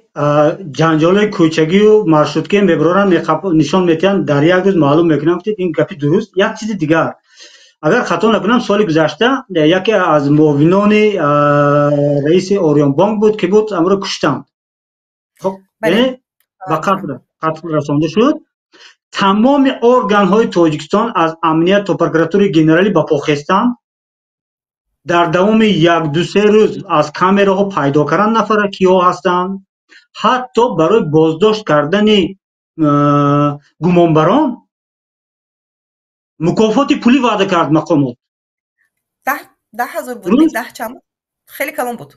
ҷанҷолои кӯчагию маршрутке мебароранд, нишон метиҳанд, дар як рӯз маълум мекунанд. Ин гапи дуруст. Як чизи дигар, агар хато накунам, соли гузашта яке аз муовинони раиси Ориёнбонк буд, ки буд, амро куштанд, яъне ба қатл расонда шуд. Тамоми органҳои Тоҷикистон аз амният то прокуратураи генералӣ ба по хестанд. Дар давоми 1-2-3 рӯз аз камераҳо пайдо карданд нафара киҳо ҳастанд. Ҳатто барои боздошт кардани гумонбарон мукофоти пулӣ ваъда кард мақомот. 10 000 буд, даҳ чанд, хеле калон буд.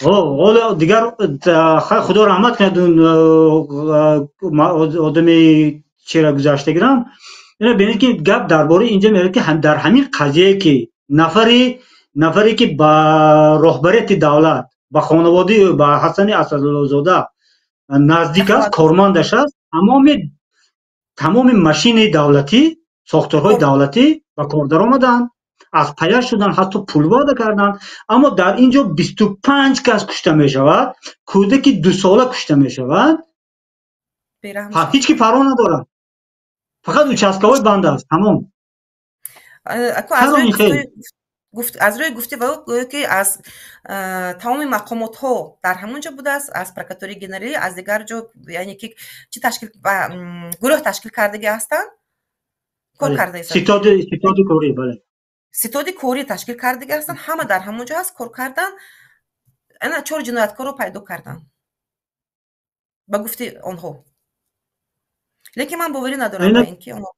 Ҳоло дигар худо раҳмат кунад одами чера гузаштагирам. Ина бинед, ки гап дар бораи инҷа меравад, ки дар ҳамин қазие, ки нафаре, ки ба роҳбарияти давлат, ба хонаводаи ӯ, ба Ҳасани Асадуллозода наздик аст, кормандаш аст, тамоми машинаи давлатӣ, сохторҳои давлатӣ ба кор даромаданд, аз паяш шуданд, ҳатто пул ваъда карданд. Аммо дар ин ҷо 25 кас кушта мешавад, кӯдаки 2сола кушта мешавад, ҳеҷ ки парво надорад, фақат участковый банда аст, тамом. Аз рӯи гуфти ва гӯё ки аз тамоми мақомотҳо дар ҳамон ҷо будааст, аз прокуратураи генералӣ, аз дигар ҷо, яъне ки чӣ ташкил, гурӯҳ ташкил кардагӣ ҳастанд, кор карда. Ситоди корӣ, бале. Ситоди корӣ ташкил кардагӣ ҳастанд, ҳама дар ҳамон ҷо ҳаст, кор кардан, ана чор ҷинояткорро пайдо карданд ба гуфти онҳо. Лекин ман боварӣ надорам ба ин ки онҳо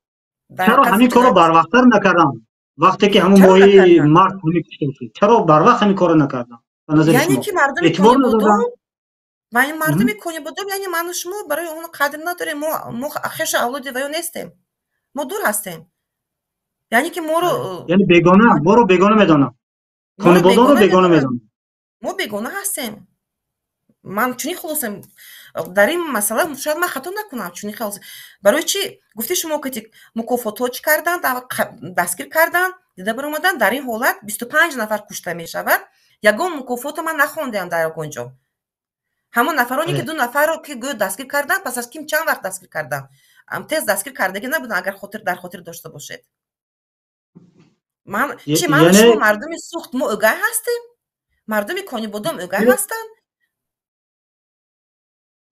Чаро ҳамин корро барвақттар накарданд, вақте ки ҳамон моҳи март чаро барвақт ҳамин корро накарданд? Ба назари Яъне ки мардуми Конибодом ва ин мардуми Конибодом, яъне ману шумо барои онҳо қадр надорем. Мо хешу авлоди ваё нестем, мо дур ҳастем, яъне ки моро Яъне бегона, моро бегона медонам, Конибодомро бегона медонам. Мо бегона ҳастем. Ман чунин хулосам дар ин масъала, шояд ман хато накунам, чунин хулоса. Барои чӣ гуфти шумо, ки мукофотҳо чӣ карданд, дастгир карданд, дида баромаданд, дар ин ҳолат 25 нафар кушта мешавад, ягон мукофото ман нахондаам дар ягон ҷо. Ҳамон нафароне, ки ду нафарро ки гӯё дастгир карданд, пас аз ким чанд вақт дастгир карданд, тез дастгир кардагӣ набуданд, агар дар хотир дошта бошед. Ман чи, ман шумо мардуми Сухт, мо ӯгай ҳастем, мардуми Конибодом ӯгай ҳастанд.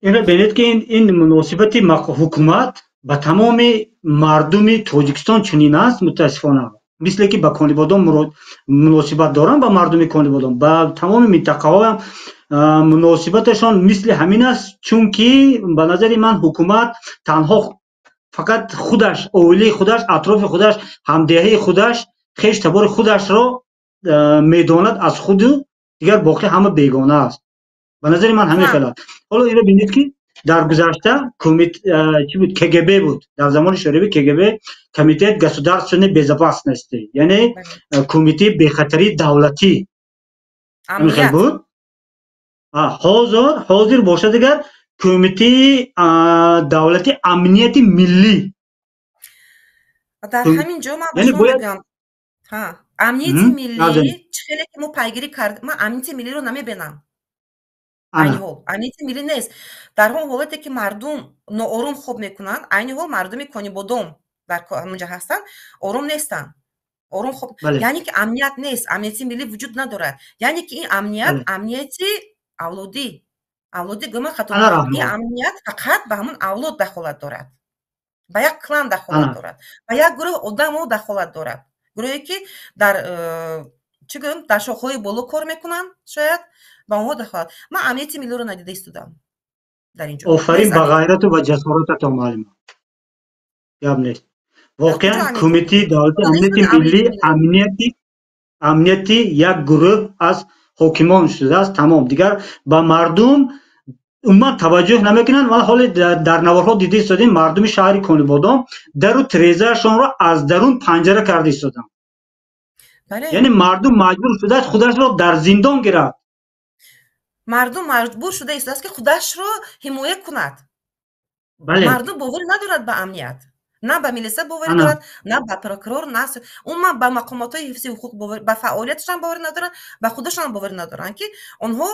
Инро бинед, ки ин муносибати ҳукумат ба тамоми мардуми Тоҷикистон чунин аст, мутаассифона, мисле ки ба Конибодом муносибат доранд, ба мардуми Конибодом, ба тамоми минтақаҳоам муносибаташон мисли ҳамин аст. Чунки ба назари ман ҳукумат танҳо фақат худаш, оилаи худаш, атрофи худаш, ҳамдеҳаи худаш, хеш табори худашро медонад, аз худу дигар боқӣ ҳама бегона аст. Ба назари ман ҳамин хел аст. Ҳоло инро бинед, ки дар гузашта чӣ буд? КГБ буд дар замони Шӯравӣ, КГБ, Комитет государственной безопасности, яъне Кумитаи бехатарии давлатӣ, ҳамин хел буд. Ҳозир бошад дигар, Кумитаи давлати амнияти миллӣ. Дар ҳамин ҷо ман ба шумо мегӯям, амнияти миллӣ чӣ хеле ки мо пайгирӣ кард, ман амнияти миллиро намебинам. Айни ҳол амнияти миллӣ нест. Дар он ҳолате ки мардум ноором хоб мекунанд, айни ҳол мардуми Конибодом дар ҳамонҷа ҳастанд, ором нестанд, ором хоб, яъне ки амният нест, амнияти миллӣ вуҷуд надорад. Яъне ки ин амният амнияти авлодӣ, авлодӣ гӯма хато, ин амният фақат ба ҳамон авлод дахолат дорад, ба як клан дахолат дорад, ба як гурӯҳ одамо дахолат дорад, гурӯҳе ки дар чӣ гӯям, дар шохҳои боло кор мекунанд, шояд ба онҳо дахолат. Ман амнияти миллиро надида истодам дар ин ҷо. Офарин ба ғайрату ба ҷасорататон, муаллима, гап нест. Воқеан, Кумитаи давлати амнияти миллӣ амнияти як гурӯҳ аз ҳокимон шудааст, тамом. Дигар ба мардум умуман таваҷҷӯҳ намекунанд. Ман ҳоле дар наворҳо дида истодем, мардуми шаҳри Конибодом дару тирезаашонро аз дарун панҷара карда истоданд. Яъне мардум маҷбур шудааст худашро дар зиндон гирад. Мардум маҷбур шуда истодааст, ки худашро ҳимоя кунад. Мардум боварӣ надорад ба амният, на ба милиса боварӣ дорад, на ба прокурор, на умуман ба мақомотҳои ҳифзи ҳуқуқ, ба фаъолияташон боварӣ надоранд, ба худашон боварӣ надоранд, ки онҳо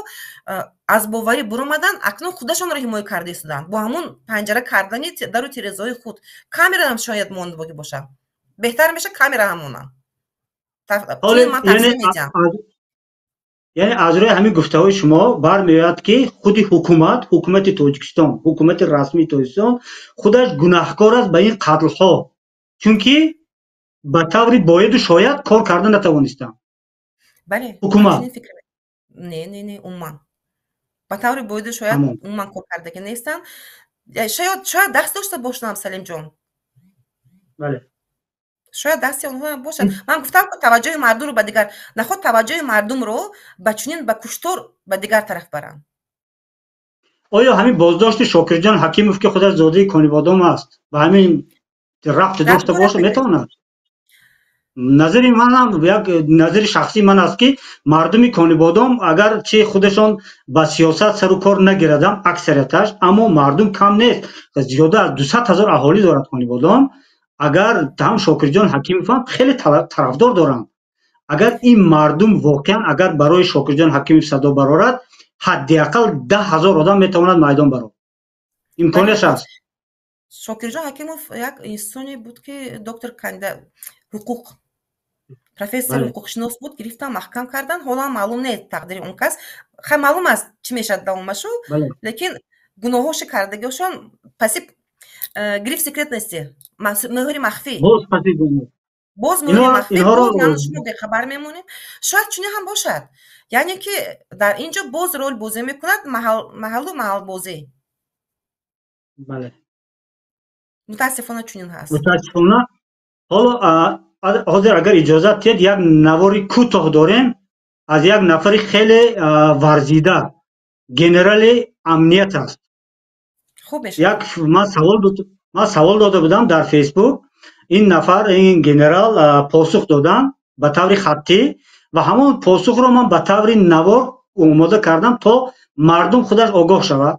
аз боварӣ буромаданд, акнун худашонро ҳимоя карда истоданд бо ҳамун панҷара кардани дару тирезаҳои худ. Камераам шояд мондагӣ бошад, беҳтар мешавад камера ҳам монанд. Ман тавсия медиҳам. Яъне аз рӯи ҳамин гуфтаҳои шумо бармеояд, ки худи ҳукумат, ҳукумати Тоҷикистон, ҳукумати расмии Тоҷикистон худаш гунаҳкор аст ба ин қатлҳо, чунки ба таври бояду шояд кор карда натавонистанд. Бале. Ҳукумат. Не, не, не, умуман ба таври бояду шояд умуман кор кардагӣ нестанд. Шояд даст дошта бошанд, Салимҷон. Бале. Шояд дасти онҳо бошад. Ман гуфтам, ки таваҷҷӯҳи мардумро ба дигар наход, таваҷҷӯҳи мардумро ба чунин ба куштор ба дигар тараф баранд. Оё ҳамин боздошти Шокирҷон Ҳакимов, ки худаш зодаи Конибодом аст, ба ҳамин рабт дошта бошад метавонад? Назари манам, як назари шахсии ман аст, ки мардуми Конибодом агарчи худашон ба сиёсат сару кор нагирадам аксарияташ, аммо мардум кам нест, зиёда аз 200 000 аҳолӣ дорад Конибодом. Агар ҳам Шокирҷон Ҳакимов ҳам хеле тарафдор доранд, агар ин мардум воқеан агар барои Шокирҷон Ҳакимов садо барорад, ҳадди ақал 10 000 одам метавонад майдон барорад, имконияш ҳаст. Шокирҷон Ҳакимов як инсоне буд, ки доктор кандидат ҳуқуқ, профессор, ҳуқуқшинос буд. Гирифтан, маҳкам кардан. Ҳоло ҳам маълум нест тақдири он кас. Хай, маълум аст, чӣ мешавад давомашу, лекин гуноҳоши кардагиошон паси гриф секретности, мӯҳри махфӣ. Боз мӯҳри махфӣ, боз ману шумо бехабар мемонем. Шояд чунин ҳам бошад, яъне ки дар ин ҷо боз рол бозӣ мекунад маҳаллу маҳалбозӣ. Мутаассифона, чунин ҳаст. Мутаассифона. Ҳоло ҳозир, агар иҷозат диҳед, як навори кӯтоҳ дорем аз як нафари хеле варзида, генерали амният аст. Хуб. Як ман савол дода будам дар Фейсбук, ин нафар, ин генерал посух доданд ба таври хаттӣ ва ҳамон посухро ман ба таври навор омода кардам, то мардум худаш огоҳ шавад.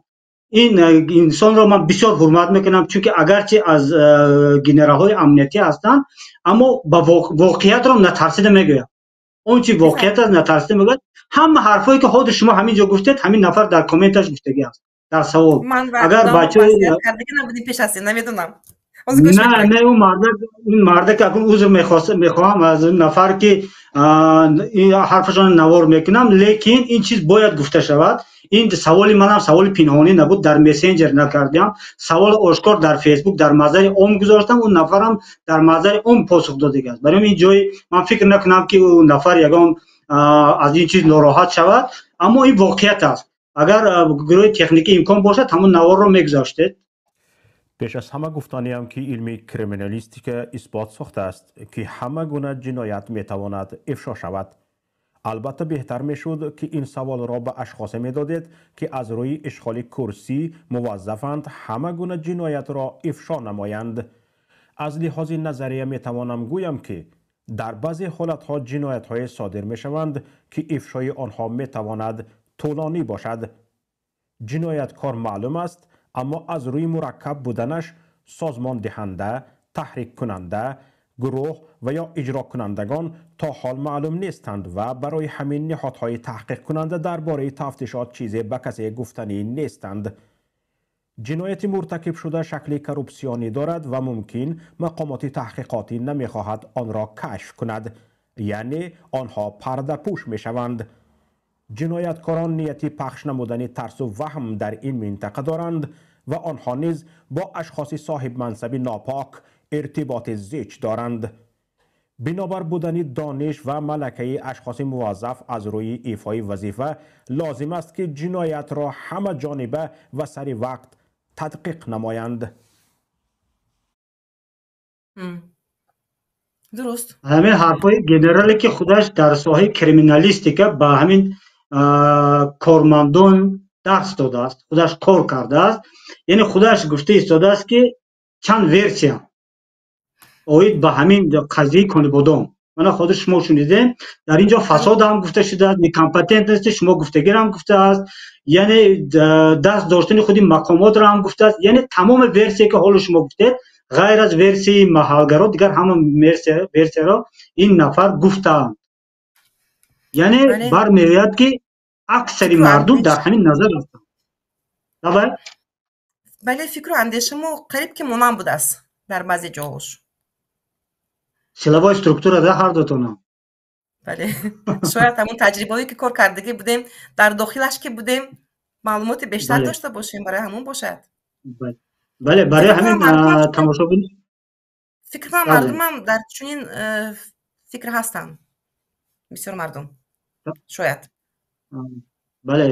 Ин инсонро ман бисёр ҳурмат мекунам, чунки агарчи аз генералҳои амниятӣ ҳастанд, аммо ба воқеиятро натарсида мегӯяд. Он чи воқеият аст, натарсида мегӯяд. Ҳама ҳарфое, ки ҳозир шумо ҳамин ҷо гуфтед, ҳамин нафар дар комменташ гуфтагӣ аст, дар савол. Агар бачаҳои пеш ҳастем, намедонам. Не, не, ӯ мардак, ин мардак, акун узр мехоҳам аз ин нафар, ки ҳарфашонро навор мекунам, лекин ин чиз бояд гуфта шавад. Ин саволи манам саволи пинҳонӣ набуд, дар мессенҷер накардям, саволи ошкор дар Фейсбук дар мазари ом гузоштам. Он нафарам дар мазари ом посух додагӣ аст. Барои ин ҷои ман фикр накунам, ки ӯ нафар ягон аз ин чиз нороҳат шавад, аммо ин воқеият аст. Агар гурӯҳи техникӣ имкон бошад, ҳамон наворро мегузоштед. Пеш аз ҳама гуфтаниам, ки илми криминалистика исбот сохтааст, ки ҳама гуна ҷиноят метавонад ифшо шавад. Албатта, беҳтар мешуд, ки ин саволро ба ашхосе медодед, ки аз рӯи ишғоли курсӣ муваззафанд ҳама гуна ҷиноятро ифшо намоянд. Аз лиҳози назария метавонам гӯям, ки дар баъзе ҳолатҳо ҷиноятҳое содир мешаванд, ки ифшои онҳо метавонад тӯлонӣ бошад. Ҷинояткор маълум аст, аммо аз рӯи мураккаб буданаш созмондиҳанда, таҳриккунанда, гурӯҳ ва ё иҷрокунандагон то ҳол маълум нестанд ва барои ҳамин ниҳодҳои таҳқиқкунанда дар бораи тафтишот чизе ба касе гуфтанӣ нестанд. Ҷинояти муртакибшуда шакли коррупсионӣ дорад ва мумкин мақомоти таҳқиқотӣ намехоҳад онро кашф кунад, яъне онҳо пардапӯш мешаванд. Ҷинояткорон нияти пахш намудани тарсу ваҳм дар ин минтақа доранд ва онҳо низ бо ашхоси соҳибмансаби нопок иртиботи зич доранд. Бинобар будани дониш ва малакаи ашхоси муваззаф аз рӯи ифои вазифа лозим аст, ки ҷиноятро ҳама ҷониба ва сари вақт тадқиқ намоянд. Дуруст. Ҳамин ҳарфҳои генерале, ки худаш дар соҳаи криминалистика ба ҳамин кормандон дарс додааст, худаш кор кардааст, яъне худаш гуфта истодааст, ки чанд версия оид ба ҳамин қазияи Конибодом. Мана ҳозир шумо шунидем, дар ин ҷо фасод ҳам гуфта шудааст, некомпетентности шумо гуфтагиро ҳам гуфтааст, яъне даст доштани худи мақомотро ҳам гуфтааст. Яъне тамоми версия, ки ҳоло шумо гуфтед, ғайр аз версияи маҳалгаро, дигар ҳама версияро ин нафар гуфтаанд. Яъне бармеояд, ки аксари мардум дар ҳамин назар ҳастанд. Давай. Бале, фикру андешамо қариб ки монанд будааст дар баъзе ҷоҳош. Силовой структура да ҳар дутона. Бале, шояд ҳамон таҷрибаҳое, ки кор кардагӣ будем, дар дохилаш ки будем, маълумоти бештар дошта бошем, барои ҳамон бошад. Бале, барои ҳамин тамошобин Фикр кунам, мардумам дар чунин фикр ҳастанд, бисёр мардум шояд. Бале,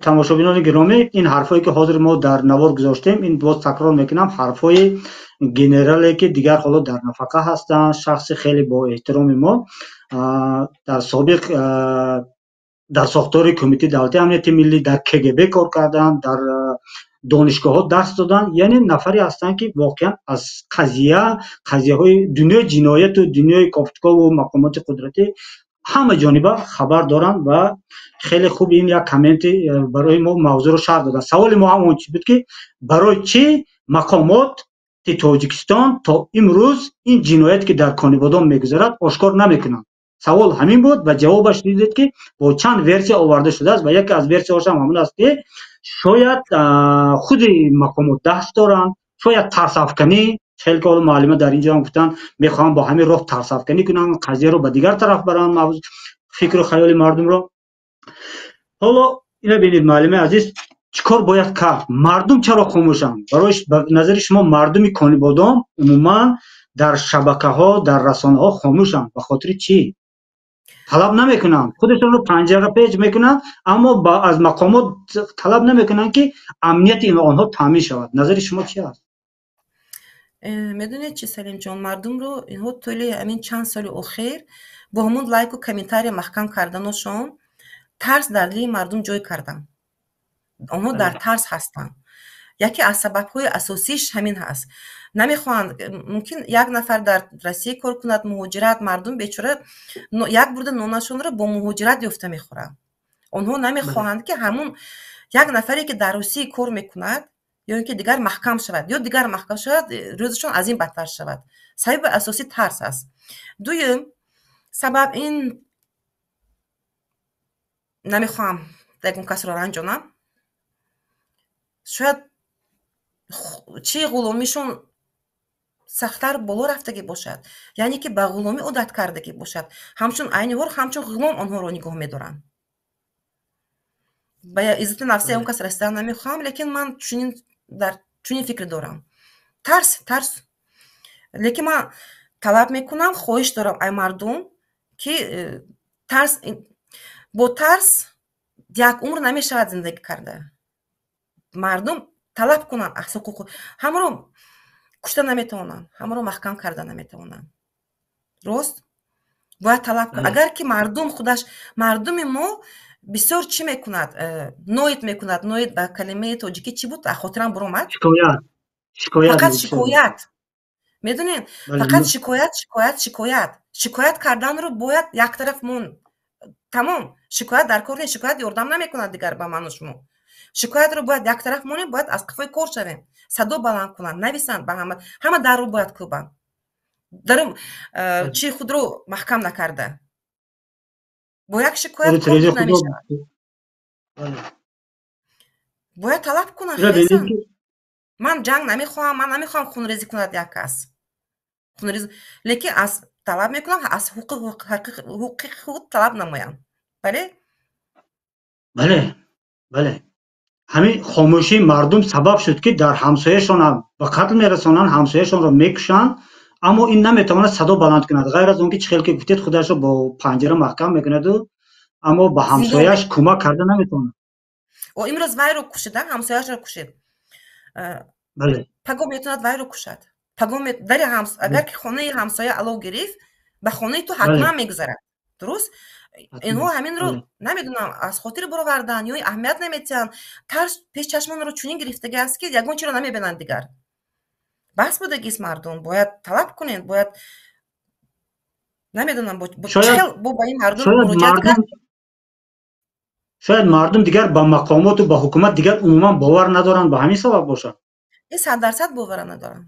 тамошобинони гиромӣ, ин ҳарфое, ки ҳозир мо дар навор гузоштем, ин боз такрор мекунам, ҳарфҳои генерале, ки дигар ҳоло дар нафақа ҳастанд, шахси хеле боэҳтироми мо, дар собиқ дар сохтори Кумитаи давлатии амнияти миллӣ, дар КГБ кор карданд, дар донишгоҳҳо дарс доданд, яъне нафаре ҳастанд, ки воқеан аз қазияҳои дунёи ҷинояту дунёи кофтукову мақомоти қудратӣ ҳама ҷониба хабар доранд ва хеле хуб ин як комменти барои мо мавзӯъро шарҳ доданд. Саволи мо ҳам он чи буд, ки барои чӣ мақомоти Тоҷикистон то имрӯз ин ҷинояте, ки дар Конибодом мегузарад, ошкор намекунанд? Савол ҳамин буд ва ҷавобаш дидед, ки бо чанд версия оварда шудааст ва яке аз версияҳош ҳам ҳамон аст, ки шояд худи мақомот даст доранд, шояд тарсафканӣ, хеле ки ҳоло муаллима дар инҷо ҳам гуфтанд, мехоҳанд бо ҳамин роҳ тарсафканӣ кунанд, қазияро ба дигар тараф баранд, фикру хаёли мардумро. Ҳоло ина бинед, муаллимаи азиз, чӣ кор бояд кард? Мардум чаро хомӯшанд? Барои ба назари шумо, мардуми Конибодом умуман дар шабакаҳо, дар расонаҳо хомӯшанд ба хотири чӣ? Талаб намекунанд, худашонро панҷарапеч мекунанд, аммо аз мақомот талаб намекунанд, ки амнияти онҳо таъмин шавад. Назари шумо чи аст? Медонед чи, Салимҷон, мардумро инҳо тӯли ҳамин чанд соли охир бо ҳамон лайку комментария маҳкам карданошон тарс дар дили мардум ҷой карданд. Онҳо дар тарс ҳастанд. Яке аз сабабҳои асосиш ҳамин ҳаст. Намехоҳанд, мумкин як нафар дар Россия кор кунад, муҳоҷират, мардум бечора як бурда нонашонро бо муҳоҷират ёфта мехӯранд. Онҳо намехоҳанд, ки ҳамун як нафаре, ки дар Русия кор мекунад, ё ин ки дигар маҳкам шавад, ё дигар маҳкам шавад, рӯзашон аз ин бадтар шавад. Сабаби асосӣ тарс аст. Дуюм сабаб ин, намехоҳам ягон касро ранҷонам, шояд чи ғуломишон сахттар боло рафтагӣ бошад, яъне ки ба ғуломӣ одат кардагӣ бошад, ҳамчун айни ҳол ҳамчун ғулом онҳоро нигоҳ медоранд. Ба иззати нафси ягон кас расидан намехоҳам, лекин ман чунин дар чунин фикр дорам. Тарс, тарс. Лекин ман талаб мекунам, хоҳиш дорам ай мардум, ки тарс, бо тарс як умр намешавад зиндагӣ карда. Мардум талаб кунанд аз ҳуқуқу. Ҳамаро кушта наметавонанд, ҳамаро маҳкам карда наметавонанд, рост? Бояд талаб. Агар ки мардум худаш, мардуми мо бисёр чӣ мекунад, ноит мекунад. Ноит ба калимаи тоҷикӣ чӣ буд? Хотирам буромад. Шикоят. Фақат шикоят, медонед, фақат шикоят, шикоят, шикоят. Шикоят карданро бояд яктараф монд, тамом. Шикоят дар кор нест, шикоят ёрдам намекунад дигар ба ману шумо. Шикоятро бояд яктараф монем, бояд аз қафои кор шавем, садо баланд кунанд, нависанд ба ҳама, ҳама дарро бояд кӯбанд, дару чи худро маҳкам накарда бо як шикоят кор намешавад. Бояд талаб кунанд. Ман ҷанг намехоҳам, ман намехоҳам хунрезӣ кунад як кас, хунрезӣ, лекин аз талаб мекунам, аз ҳуқуқи худ талаб намоям. Бале. Бале, ҳамин хомӯшии мардум сабаб шуд, ки дар ҳамсояшонам ба қатл мерасонанд, ҳамсояшонро мекушанд, аммо ин наметавонад садо баланд кунад, ғайр аз он ки чӣ хел ки гуфтед, худашро бо панҷара маҳкам мекунаду, аммо ба ҳамсояш кӯмак карда наметавонад. О, имрӯз вайро кушида, ҳамсояшро кушид, паго метавонад вайро кушад, паго дари агар ки хонаи ҳамсоя алов гирифт, ба хонаи ту ҳатман мегузарад, дуруст? Инҳо ҳаминро намедонам, аз хотир баровардан ё аҳамият наметиҳанд. Тарс пеш чашмонро чунин гирифтагӣ аст, ки ягон чиро намебинанд дигар. Бас будагист. Мардум бояд талаб кунед, бояд, намедонам, бо ба ин мардум муроҷиат кард. Шояд мардум дигар ба мақомоту ба ҳукумат дигар умуман бовар надоранд, ба ҳамин сабаб бошад. Ин 100% бовара надорам.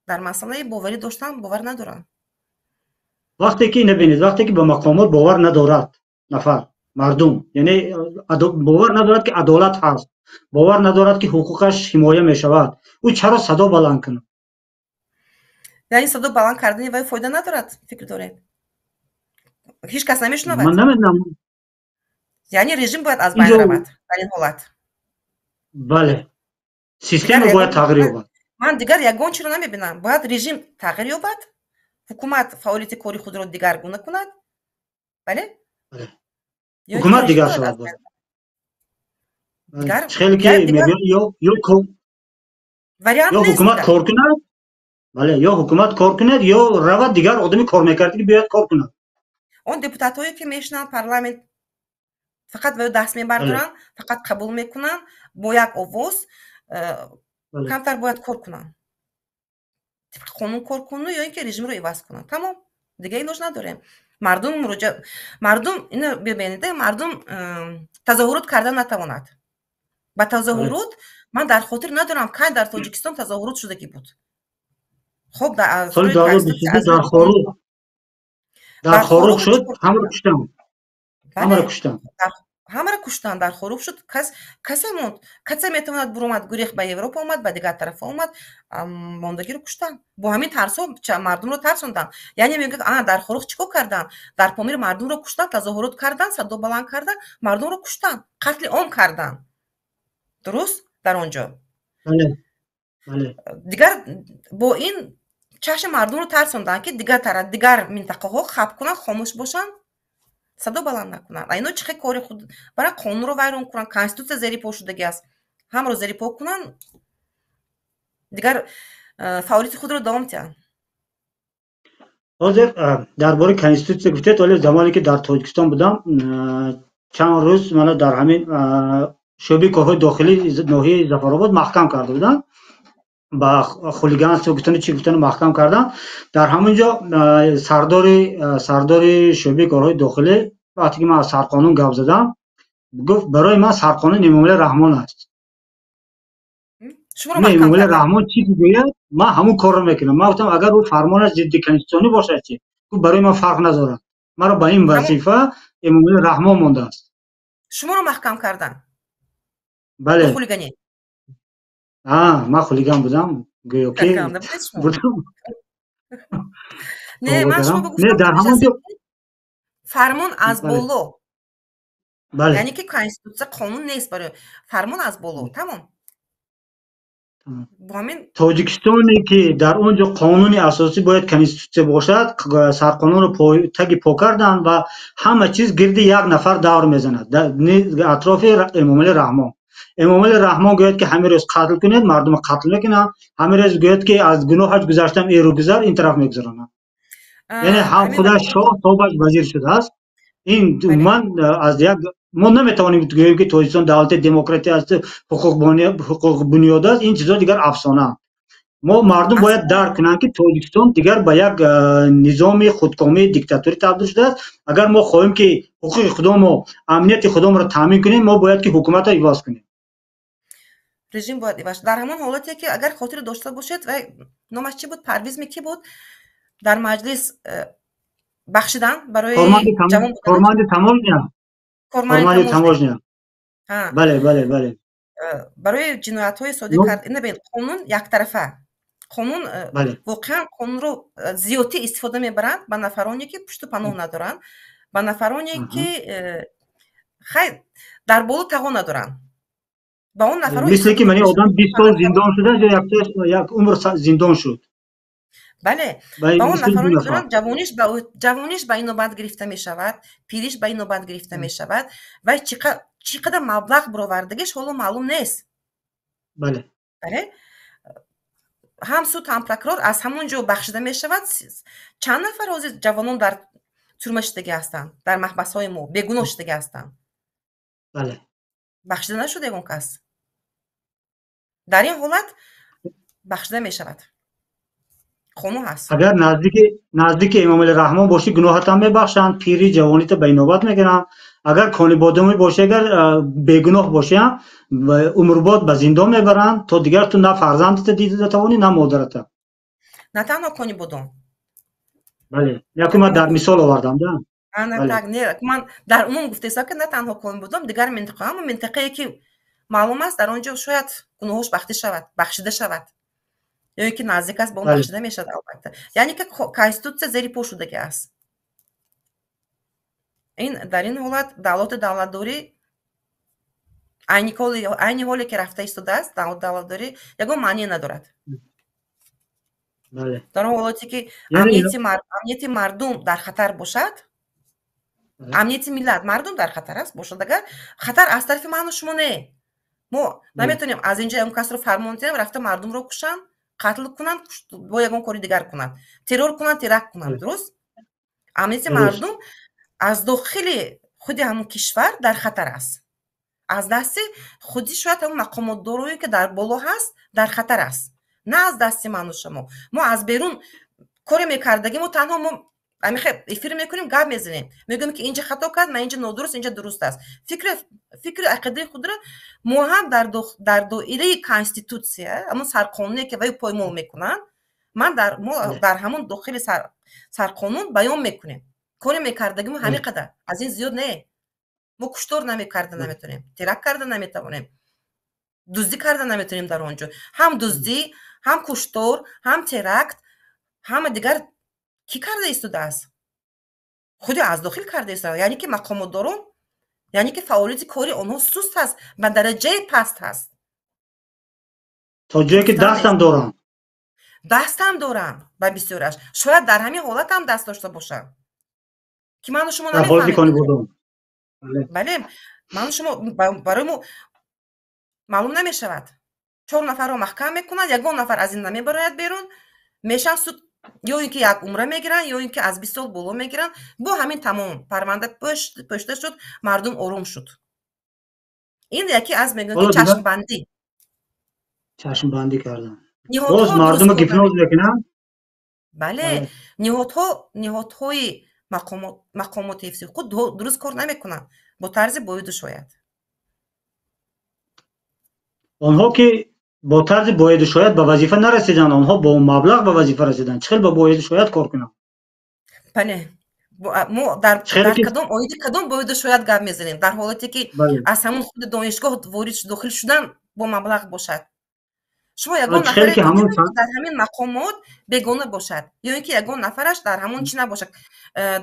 Дар масъалаи боварӣ доштан бовар надорам. Вақте ки набинед, вақте ки ба мақомот бовар надорад нафар, мардум, яъне бовар надорад, ки адолат ҳаст, бовар надорад, ки ҳуқуқаш ҳимоя мешавад, ӯ чаро садо баланд кунад? Яъне садо баланд кардани вай фоида надорад, фикр доред? Ҳеҷ кас намешунавад. Ман намедонам. Яъне режим бояд аз байн равад дар ин ҳолат. Бале, система бояд тағйир ёбад. Ман дигар ягон чиро намебинам. Бояд режим тағйир ёбад, ҳукумат фаъолияти кори худро дигаргуна кунад. Бале, ҳукумат дигар шавад. Хеле ки мегӯянд, ё ҳукумат кор кунад, бале, ё ҳукумат кор кунад, ё равад дигар одами кор мекард, ки биёяд кор кунад. Он депутатҳое ки мешинанд парламент, фақат ва даст мебардоранд, фақат қабул мекунанд бо як овоз, камтар бояд кор кунанд, тибқи қонун кор кунанд ё ин ки режимро иваз кунанд. Тамом, дига илоҷ надорем. Мардум муроҷиат, мардум ино бибинед, мардум тазоҳурот карда натавонад. Ба тазоҳурот ман дар хотир надорам, кай дар Тоҷикистон тазоҳурот шудагӣ буд. Хоб, соли 2022 дар Хоруғ шуд, ҳамаро куштанд, ҳамаро куштанд. Ҳамаро куштанд, дар Хоруғ шуд. Кас касе монд, касе метавонад буромад, гурехт, ба Европа омад, ба дигар тарафа омад, мондагиро куштанд. Бо ҳамин тарсҳо мардумро тарсонданд. Яъне мегӯяд, а дар Хоруғ чӣ кор карданд? Дар Помир мардумро куштанд, тазоҳурот карданд, садо баланд карданд, мардумро куштанд, қатли ом карданд. Дуруст, дар он ҷо дигар бо ин чашми мардумро тарсонданд, ки дигар тараф, дигар минтақаҳо хаб кунанд, хомӯш бошанд, садо баланд накунанд. А ино чӣ хел кори худ барои қонунро вайрон кунанд? Конститутсия зери по шудагӣ аст, ҳамаро зери по кунанд, дигар фаъолияти худро давом диҳанд. Ҳозир дар бораи конститутсия гуфтед, вале замоне ки дар Тоҷикистон будам, чанд рӯз мана дар ҳамин шӯъбаи корҳои дохилии ноҳияи Зафаробод маҳкам карда буданд, ба хулиганство гуфтану чӣ гуфтану маҳкам карданд. Дар ҳамон ҷо сардори шӯъбаи корҳои дохилӣ, вақте ки ман аз сарқонун гап задам, гуфт: «Барои ман сарқонун Эмомалӣ Раҳмон аст. Эмомалӣ Раҳмон чӣ гӯяд, ман ҳамун корро мекунам». Ман гуфтам: «Агар ӯ фармонаш зидди конститутсионӣ бошад чӣ?» Гуфт: «Барои ман фарқ надорад, маро ба ин вазифа Эмомалӣ Раҳмон мондааст». Шуморо маҳкам карданд? Бале. Хулиганӣ? Ман хулиган будам, гӯё ки будам. Не, ман шумо Не, дар ҳамон ҷо фармон аз боло. Бале. Яъне ки конститутсия қонун нест барои, фармон аз боло, тамом. Бо ҳамин Тоҷикистоне ки дар он ҷо қонуни асосӣ бояд конститутсия бошад, сарқонунро таги по карданд ва ҳама чиз гирди як нафар давр мезанад, атрофи Эмомалӣ Раҳмон. Эмомалӣ Раҳмон гӯяд, ки ҳамин рӯз қатл кунед, мардумро қатл мекунанд. Ҳамин рӯз гӯяд, ки аз гуноҳаш гузаштам, эру гузар, ин тараф мегузаронанд. Яъне ҳам худаш шоҳ, тобаш вазир шудааст. Ин умуман аз як мо наметавонем гӯем, ки Тоҷикистон давлати демократия аст, ҳуқуқбунёд аст. Ин чизҳо дигар афсонаанд. Мо мардум бояд дарк кунанд, ки Тоҷикистон дигар ба як низоми худкомии диктатурӣ табдил шудааст. Агар мо хоҳем, ки ҳуқуқи худомо, амнияти худомро таъмин кунем, мо бояд ки ҳукуматро иваз кунем. Режим бояд иваз. Дар ҳамон ҳолате ки агар хотир дошта бошед, вай номаш чӣ буд, Парвизми ки буд, дар маҷлис бахшидан барои ҷавон. Корманди таможня, корманди таможня, бале. Барои ҷиноятҳои содир кард. Ина бинед, қонун яктарафа, қонун воқеан қонунро зиёдтӣ истифода мебаранд ба нафароне, ки пушту паноҳ надоранд, ба нафароне, ки хай дар боло тағо надоранд, ба он нафаро. Мисле ки мани одам 20 сол зиндон шуда, як умр зиндон шуд. Бале, ба он нафароне доранд, ҷавониш ба инобат гирифта мешавад, пириш ба инобат гирифта мешавад ва чӣ қадар маблағ баровардагиш ҳоло маълум нест. Бале, ҳам суд, ҳам прокурор аз ҳамон ҷо бахшида мешавад. Чанд нафар ҳозир ҷавонон дар тюрьма шудагӣ ҳастанд, дар маҳбасҳои мо бегуноҳ шудагӣ ҳастанд. Бахшида нашуд ягон кас. Дар ин ҳолат бахшида мешавад, қонун ҳаст. Агар наздики Эмомалӣ Раҳмон бошӣ, гуноҳатам мебахшанд, пири ҷавонита ба инобат мегиранд. Агар Конибодомӣ бошӣ, агар бегуноҳ бошӣ ҳам, умрбод ба зиндон мебаранд, то дигар ту на фарзандата дида тавонӣ, на модарата. На танҳо Конибодом. Бале, яку ман дар мисол овардам да. Так, не, ман дар умум гуфтаистам, ки на танҳо Конибодом, дигар минтақа, ҳамон минтақае, ки маълум аст, дар он ҷо шояд гуноҳош бахшида шавад ё ин ки наздик аст ба он, бахшида мешавад албатта. Яъне ки конститутсия зери по шудагӣ аст. Ин дар ин ҳолат давлату давлатдорӣ айни ҳоле ки рафта истодааст, давлатдорӣ ягон маъне надорад. Дар он ҳолате ки амнияти мардум дар хатар бошад, амнияти миллат, мардум дар хатар аст бошад, агар хатар аз тарафи ману шумо не, мо наметавонем аз инҷо ягон касро фармон диҳем, рафта мардумро кушанд, қатл кунанд, бо ягон кори дигар кунанд, террор кунанд, теракт кунанд. Дуруст, амнияти мардум аз дохили худи ҳамон кишвар дар хатар аст, аз дасти худи шояд ҳамон мақомотдорое ки дар боло ҳаст дар хатар аст, на аз дасти ману шумо. Мо аз берун коре мекардагӣ, мо танҳо мо амихе эфир мекунем, гап мезанем, мегӯем ки инҷа хато кард, ма инҷа нодуруст, инҷа дуруст аст. Фикри ақидаи худро мо ҳам дар доираи конститутсия, ҳамон сарқонуне ки вай поймол мекунанд, ман мо дар ҳамон дохили сарқонун баён мекунем. Коре мекардагӣ мо ҳамин қадар, аз ин зиёд не. Мо куштор намекарда наметавонем, теракт карда наметавонем, дуздӣ карда наметавонем. Дар он ҷо ҳам дуздӣ, ҳам куштор, ҳам теракт, ҳама дигар кӣ карда истодааст? Худи аз дохил карда истодааст, яъне ки мақомотдорон, яъне ки фаъолияти кори онҳо суст аст, ба дараҷаи паст ҳаст. То ҷое ки дастам дорам, дастам дорам ба бисёраш. Шояд дар ҳамин ҳолат ҳам даст дошта бошам, ки ману шумо намефаҳмем. Бале, ману шумо барои мо маълум намешавад. 4 нафарро маҳкам мекунанд, ягон нафар аз ин намебарояд берун, мешаванд суд, ё ин ки як умра мегиранд, ё ин ки аз 20 сол боло мегиранд. Бо ҳамин тамом парванда пӯшта шуд, мардум ором шуд. Ин яке аз мегӯянд ки чашмбандӣ. Чашмбандӣ кардан. Боз мардумро гипноз мекунанд. Бале, ниҳодҳои мақомоти ҳифзи ҳуқуқ дуруст кор намекунанд, бо тарзи боиду шояд. Онҳо ки бо тарзи боиду шояд ба вазифа нарасиданд, онҳо бо маблағ ба вазифа расиданд. Чӣ хел ба боиду шояд кор кунанд? Бале, мо дар кадом оиди кадом боиду шояд гап мезанем? Дар ҳолате ки аз ҳамон худи донишгоҳ ворид дохил шудан бо маблағ бошад. Шумо ягон нафаре дар ҳамин мақомот бегона бошад, ё ин ки ягон нафараш дар ҳамон чӣ набошад,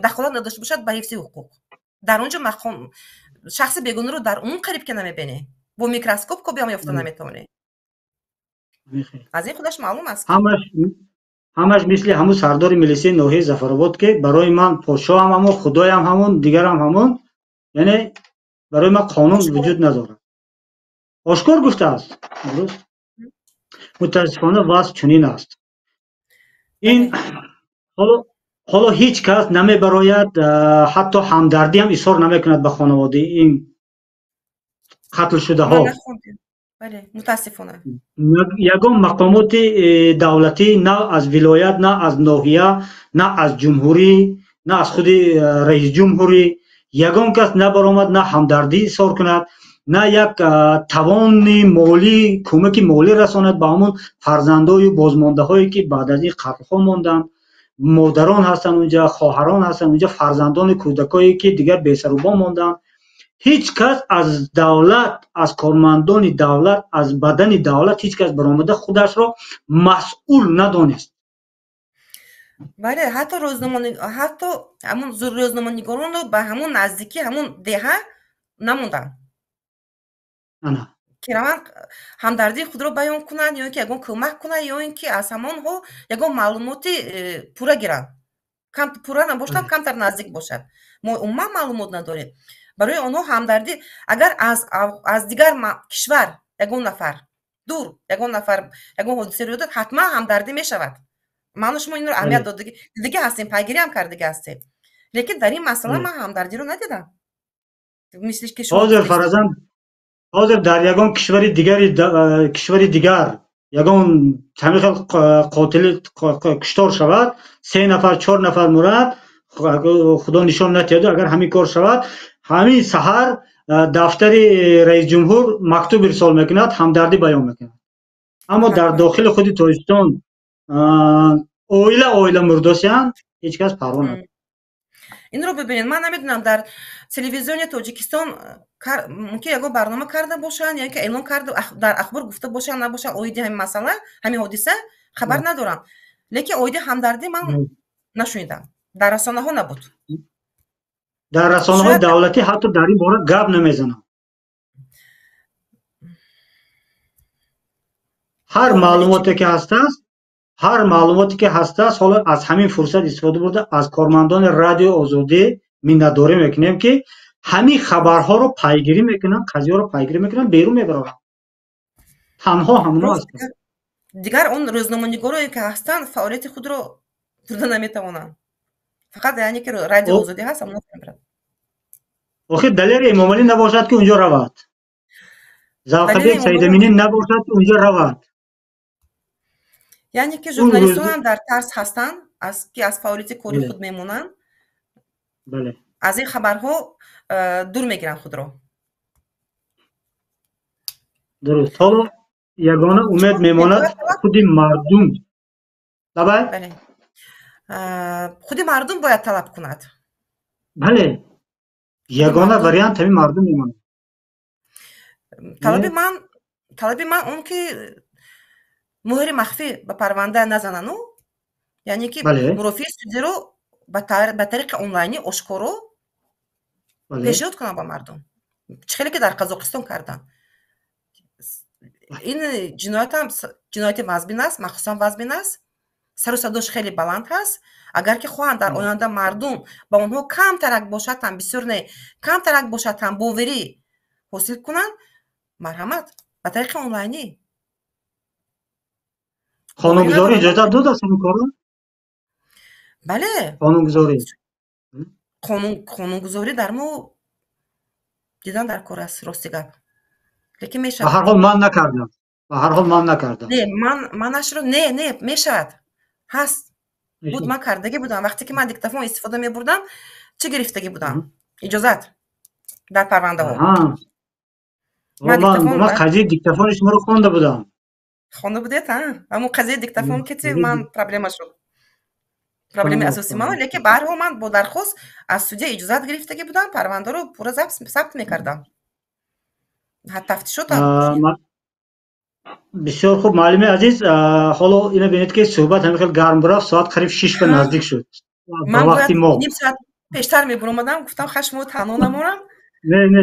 дахолат надошта бошад ба ҳифзи ҳуқуқ. Дар он ҷо мақом шахси бегонаро дар он қариб ки намебинӣ, бо микроскоп кобиам ёфта наметавонӣ. Аз ин худаш маълум аст. Ҳамаш мисли ҳамун сардори милисияи ноҳияи Зафаробод, ки барои ман подшоҳам ҳамон, худоям ҳамон, дигарам ҳамон, яъне барои ман қонун вуҷуд надорад. Ошкор гуфтааст. Дуруст. Мутаассифона вазъ чунин аст. Ин ҳоло ҳеҷ кас намебарояд, ҳатто ҳамдардӣ ҳам изҳор намекунад ба хонаводаи ин қатлшудаҳо. Мутаассифона ягон мақомоти давлатӣ на аз вилоят, на аз ноҳия, на аз ҷумҳурӣ, на аз худи раисҷумҳурӣ ягон кас набаромад, на ҳамдардӣ изҳор кунад, на як тавони молӣ, кӯмаки молӣ расонад ба ҳамон фарзандою бозмондаҳое ки баъд аз ин қатлҳо монданд. Модарон ҳастанд унҷа, хоҳарон ҳастанд унҷа, фарзандони кӯдакое ки дигар бесарубон монданд. Ҳеҷ кас аз давлат, аз кормандони давлат, аз бадани давлат ҳеҷ кас баромада худашро масъул надонист. Бале, ҳатто ҳатто ҳамон рӯзноманигоронро ба ҳамон наздикӣ ҳамон деҳа намонданд. Ки раванд ҳамдардии худро баён кунанд, ё ин ки ягон кӯмак кунанд, ё ин ки аз ҳамонҳо ягон маълумоти пурра гиранд. Пурра набошад, камтар наздик бошад. Мо умуман маълумот надорем. Барои онҳо ҳамдардӣ агар аз дигар кишвар ягон нафар дур, ягон нафар ягон ҳодиса рӯй дод, ҳатман ҳамдардӣ мешавад. Ману шумо инро аҳамият додагӣ ҳастем, пайгирӣ ҳам кардагӣ ҳастем. Лекин дар ин масъала ман ҳамдардиро надидам. Мисли ки шумо ҳозир фарзанд, ҳозир дар ягон кишвари дигар ягон ҳамин хел қотили куштор шавад, 3 нафар, 4 нафар мурад, худо нишон натиҳад, агар ҳамин кор шавад, ҳамин саҳар дафтари раисҷумҳур мактуб ирсол мекунад, ҳамдардӣ баён мекунад. Аммо дар дохили худи Тоҷикистон оила оила мурдосиянд, ҳеҷ кас парво надорад. Инро бибинед, ман намедонам дар телевизиони Тоҷикистон мумкин ягон барнома карда бошанд, ё ин ки эълон карда дар ахбор гуфта бошанд, набошанд оиди ҳамин масъала, ҳамин ҳодиса хабар надорам. Лекин оиди ҳамдардӣ ман нашунидам, дар расонаҳо набуд. Дар расонаҳои давлатӣ ҳатто дар ин бора гап намезананд. Ҳар маълумоте ки ҳастааст, ҳар маълумоте ки ҳастааст, ҳоло аз ҳамин фурсат истифода бурда аз кормандони Радиои Озодӣ миннатдорӣ мекунем, ки ҳамин хабарҳоро пайгирӣ мекунанд, қазияро пайгирӣ мекунанд, берун мебароранд. Танҳо ҳамоно ҳастанд. Дигар он рӯзноманигорое ки ҳастанд, фаъолияти худро бурда наметавонанд. Фақат яъне ки Радиои Озодӣ ҳаст, ҳамоно мебарад. Охир Далери Эмомалӣ набошад, ки унҷо равад. Завқабек Саидаминӣ набошад, ки унҷо равад. Яъне ки журналистонам дар тарс ҳастанд, ки аз фаъолияти кори худ мемонанд. Аз ин хабарҳо дур мегиранд худро. Дуруст. Ҳоло ягона умед мемонад худи мардум. Давай? Бале. Худи мардум бояд талаб кунад. Бале. Ягона вариант ҳамин мардум мемонад. Талаби ман он ки муҳри махфӣ ба парванда назанану, яъне ки мурофиаи судиро ба тариқи онлайнӣ ошкоро пешниҳод кунанд ба мардум. Чӣ хеле ки дар Қазоқистон карданд. Ин ҷиноятам ҷинояти вазбин аст, махсусан вазбин аст. Сару садош хеле баланд ҳаст. Агар ки хоҳанд дар оянда мардум ба онҳо камтарак бошад ҳам, бисёр не, камтарак бошад ҳам боварӣ ҳосил кунанд, марҳамат ба тариқи онлайнӣ. Қонунгузорӣ иҷозат додааст ин корро? Бале. Қонунгузорӣ. Қонунгузорӣ дар мо дидан дар кор аст, рости гап. Лекин мешавад. Ба ҳар ҳол ман накардам. Ба ҳар ҳол ман накардам. Не, манашро не, не, мешавад. Ҳаст. Буд, ман кардагӣ будам. Вақте ки ман диктофон истифода мебурдам, чӣ гирифтагӣ будам? Иҷозат дар парвандаҳо. Ман қазияи диктофони шуморо хонда будам. Хонда будед, а? Ҳамон қазияи диктофон ки ман проблема шуд. Проблемаи асосии ман, лекин ба ҳар ҳол ман бо дархост аз судя иҷозат гирифтагӣ будам, парвандаро пурра сабт мекардам. Тафтишот. Бисёр хуб, муаллими азиз, ҳоло ина бинед ки суҳбат ҳамин хел гарм рафт, соат қариб 6 ба наздик шуд. Ман бояд ним соат пештар мебуромадам, гуфтам хаш шумо танҳо намонам. Не, не,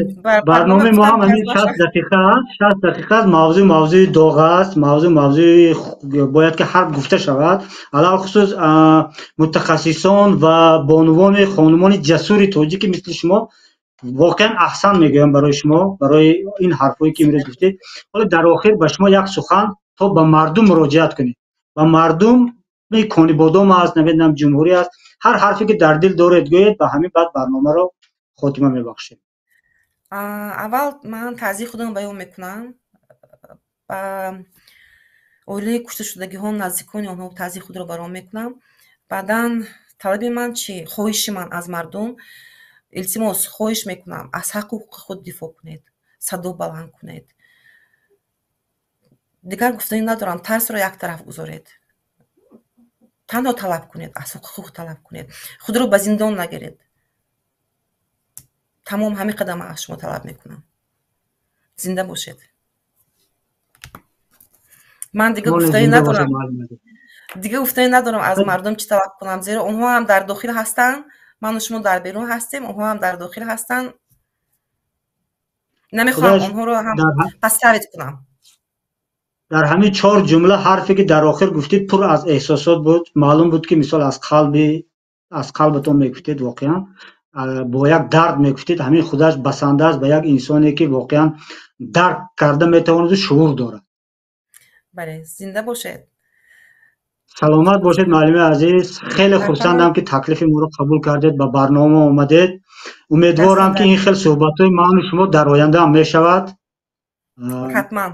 барномаи мо ҳам ҳамин 60 дақиқа аст, 60 дақиқа аст, мавзӯъ мавзӯи доғ аст, мавзӯъ мавзӯи бояд ки ҳарф гуфта шавад. Алалхусус мутахассисон ва бонувони хонумони ҷасури тоҷики мисли шумо воқеан аҳсан мегӯям барои шумо, барои ин ҳарфҳое ки имрӯз гуфтед. Ҳоло дар охир ба шумо як сухан то ба мардум муроҷиат кунед. Ба мардум Конибодом аст, намедонам ҷумҳурӣ аст, ҳар ҳарфе ки дар дил доред гӯед, ба ҳамин баъд барномаро хотима мебахшем. Аввал ман таъзияи худам баён мекунам ба оилаи кушташудагиҳо, наздикони онҳо таъзияи худро барон мекунам. Баъдан талаби ман чӣ? Хоҳиши ман аз мардум, илтимос, хоҳиш мекунам, аз ҳаққу ҳуқуқи худ дифоъ кунед, садо баланд кунед. Дигар гуфтанӣ надорам, тарсро як тараф гузоред. Танҳо талаб кунед, аз ҳуқуқи худ талаб кунед. Худро ба зиндон нагиред. Тамом, ҳамин қадам аз шумо талаб мекунам. Зинда бошед. Ман дига гуфтанӣ надорам. Дига гуфтанӣ надорам аз мардум чӣ талаб кунам, зеро онҳо ҳам дар дохил ҳастанд, ману шумо дар берун ҳастем, онҳо ҳам дар дохил ҳастанд. Намехоҳам онҳоро ҳам пасравит кунам. Дар ҳамин 4 ҷумла ҳарфе ки дар охир гуфтед пур аз эҳсосот буд. Маълум буд ки мисол аз қалбатон мегуфтед, воқеан бо як дард мегуфтед. Ҳамин худаш басанда аст ба як инсоне ки воқеан дарк карда метавонаду шуур дорад. Бале, зинда бошед. Саломат бошед, муаллими азиз. Хеле хурсандам ки таклифи моро қабул кардед, ба барнома омадед. Умедворам ки ин хел суҳбатҳои ману шумо дар оянда ҳам мешавад. Ҳатман.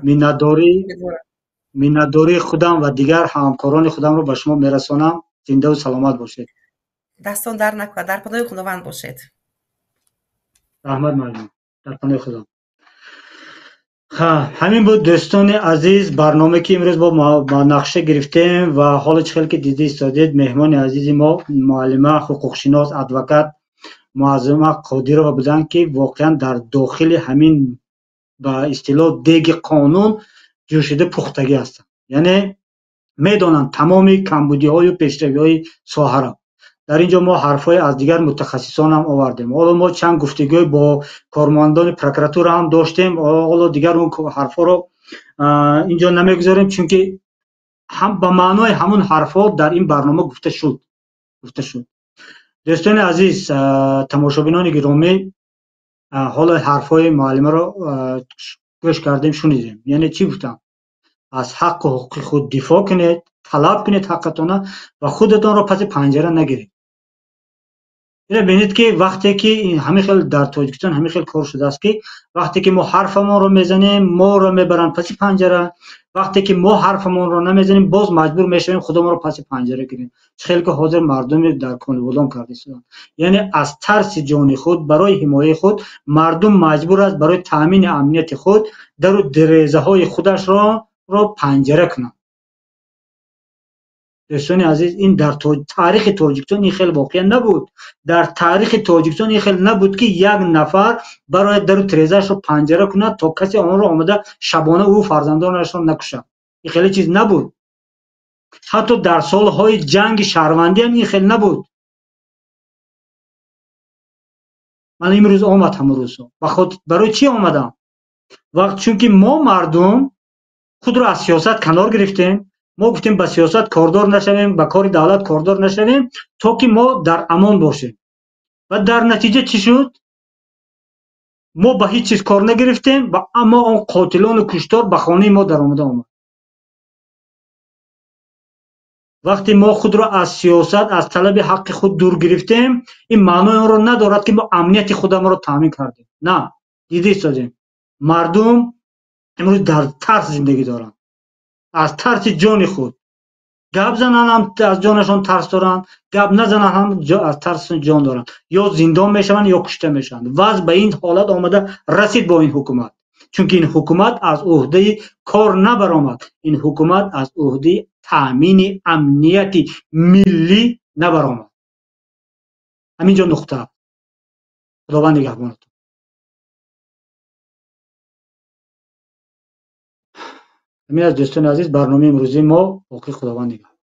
Миннатдории худам ва дигар ҳамкорони худамро ба шумо мерасонам. Зиндаву саломат бошед. Дастон дар накунад, дар паноҳи Худованд бошед. Раҳмат муаллим, дар паноҳи Худо. Ҳамин буд дӯстони азиз, барнома ки имрӯз бо нақша гирифтем ва ҳоло чӣ хел ки дида истодед, меҳмони азизи мо муаллима, ҳуқуқшинос, адвокат Муаззама Қодирова буданд, ки воқеан дар дохили ҳамин ба истилоҳ деги қонун ҷӯшида пухтагӣ ҳастанд. Яъне медонанд тамоми камбудиҳою пешравиҳои соҳаро. Дар ин ҷо мо ҳарфҳои аз дигар мутахассисон ҳам овардем. Ҳоло мо чанд гуфтугӯй бо кормандони прокуратура ҳам доштем. Ҳоло дигар он ҳарфҳоро ин ҷо намегузорем, чунки ҳам ба маънои ҳамон ҳарфҳо дар ин барнома гуфта шуд. Гуфта шуд. Дӯстони азиз, тамошобинони гиромӣ, ҳоло ҳарфҳои муаллимаро гӯш кардем, шунидем. Яъне чӣ гуфтам? Аз ҳаққу ҳуқуқи худ дифоъ кунед, талаб кунед ҳаққатонро ва худатонро паси панҷара нагиред. Ина бинед, ки вақте ки ҳамин хел дар Тоҷикистон ҳамин хел кор шудааст, ки вақте ки мо ҳарфамонро мезанем, моро мебаранд паси панҷара. Вақте ки мо ҳарфамонро намезанем, боз маҷбур мешавем худамонро паси панҷара гирем. Чӣ хеле ки ҳозир мардуми дар Конибодом карда истоданд. Яъне аз тарси ҷони худ, барои ҳимояи худ мардум маҷбур аст барои таъмини амнияти худ дару дирезаҳои худашро панҷара кунад. Дӯстони азиз, ин дар таърихи Тоҷикистон ин хел воқеа набуд. Дар таърихи Тоҷикистон ин хел набуд, ки як нафар барои дару тирезаашро панҷара кунад, то касе онро омада шабона ӯ фарзандонашро накушад. Ин хеле чиз набуд. Ҳатто дар солҳои ҷанги шаҳрвандӣ ҳам ин хел набуд. Ман имрӯз омад ҳамон рӯзҳо. Барои чӣ омадам? Вақт чунки мо мардум худро аз сиёсат канор гирифтем. Мо гуфтем ба сиёсат кордор нашавем, ба кори давлат кордор нашавем, то ки мо дар амон бошем. Ва дар натиҷа чӣ шуд? Мо ба ҳеҷ чиз кор нагирифтем, ва аммо он қотилону куштор ба хонаи мо даромада омад. Вақте мо худро аз сиёсат, аз талаби ҳаққи худ дур гирифтем, ин маънои онро надорад, ки мо амнияти худамонро таъмин кардем. На, дида истодем. Мардум имрӯз дар тарс зиндагӣ доранд. Аз тарси ҷони худ. Гап зананд ҳам аз ҷонашон тарс доранд, гап назананд ҳам аз тарси ҷон доранд. Ё зиндон мешаванд, ё кушта мешаванд. Вазъ ба ин ҳолат омада расид бо ин ҳукумат. Чунки ин ҳукумат аз ӯҳдаи кор набаромад. Ин ҳукумат аз ӯҳдаи таъмини амнияти миллӣ набаромад. Ҳамин ҷо нуқта. Худованд нигаҳбонатон. Ҳамин аст, дӯстони азиз, барномаи имрӯзии мо. Боқӣ Худованд нигаҳбон.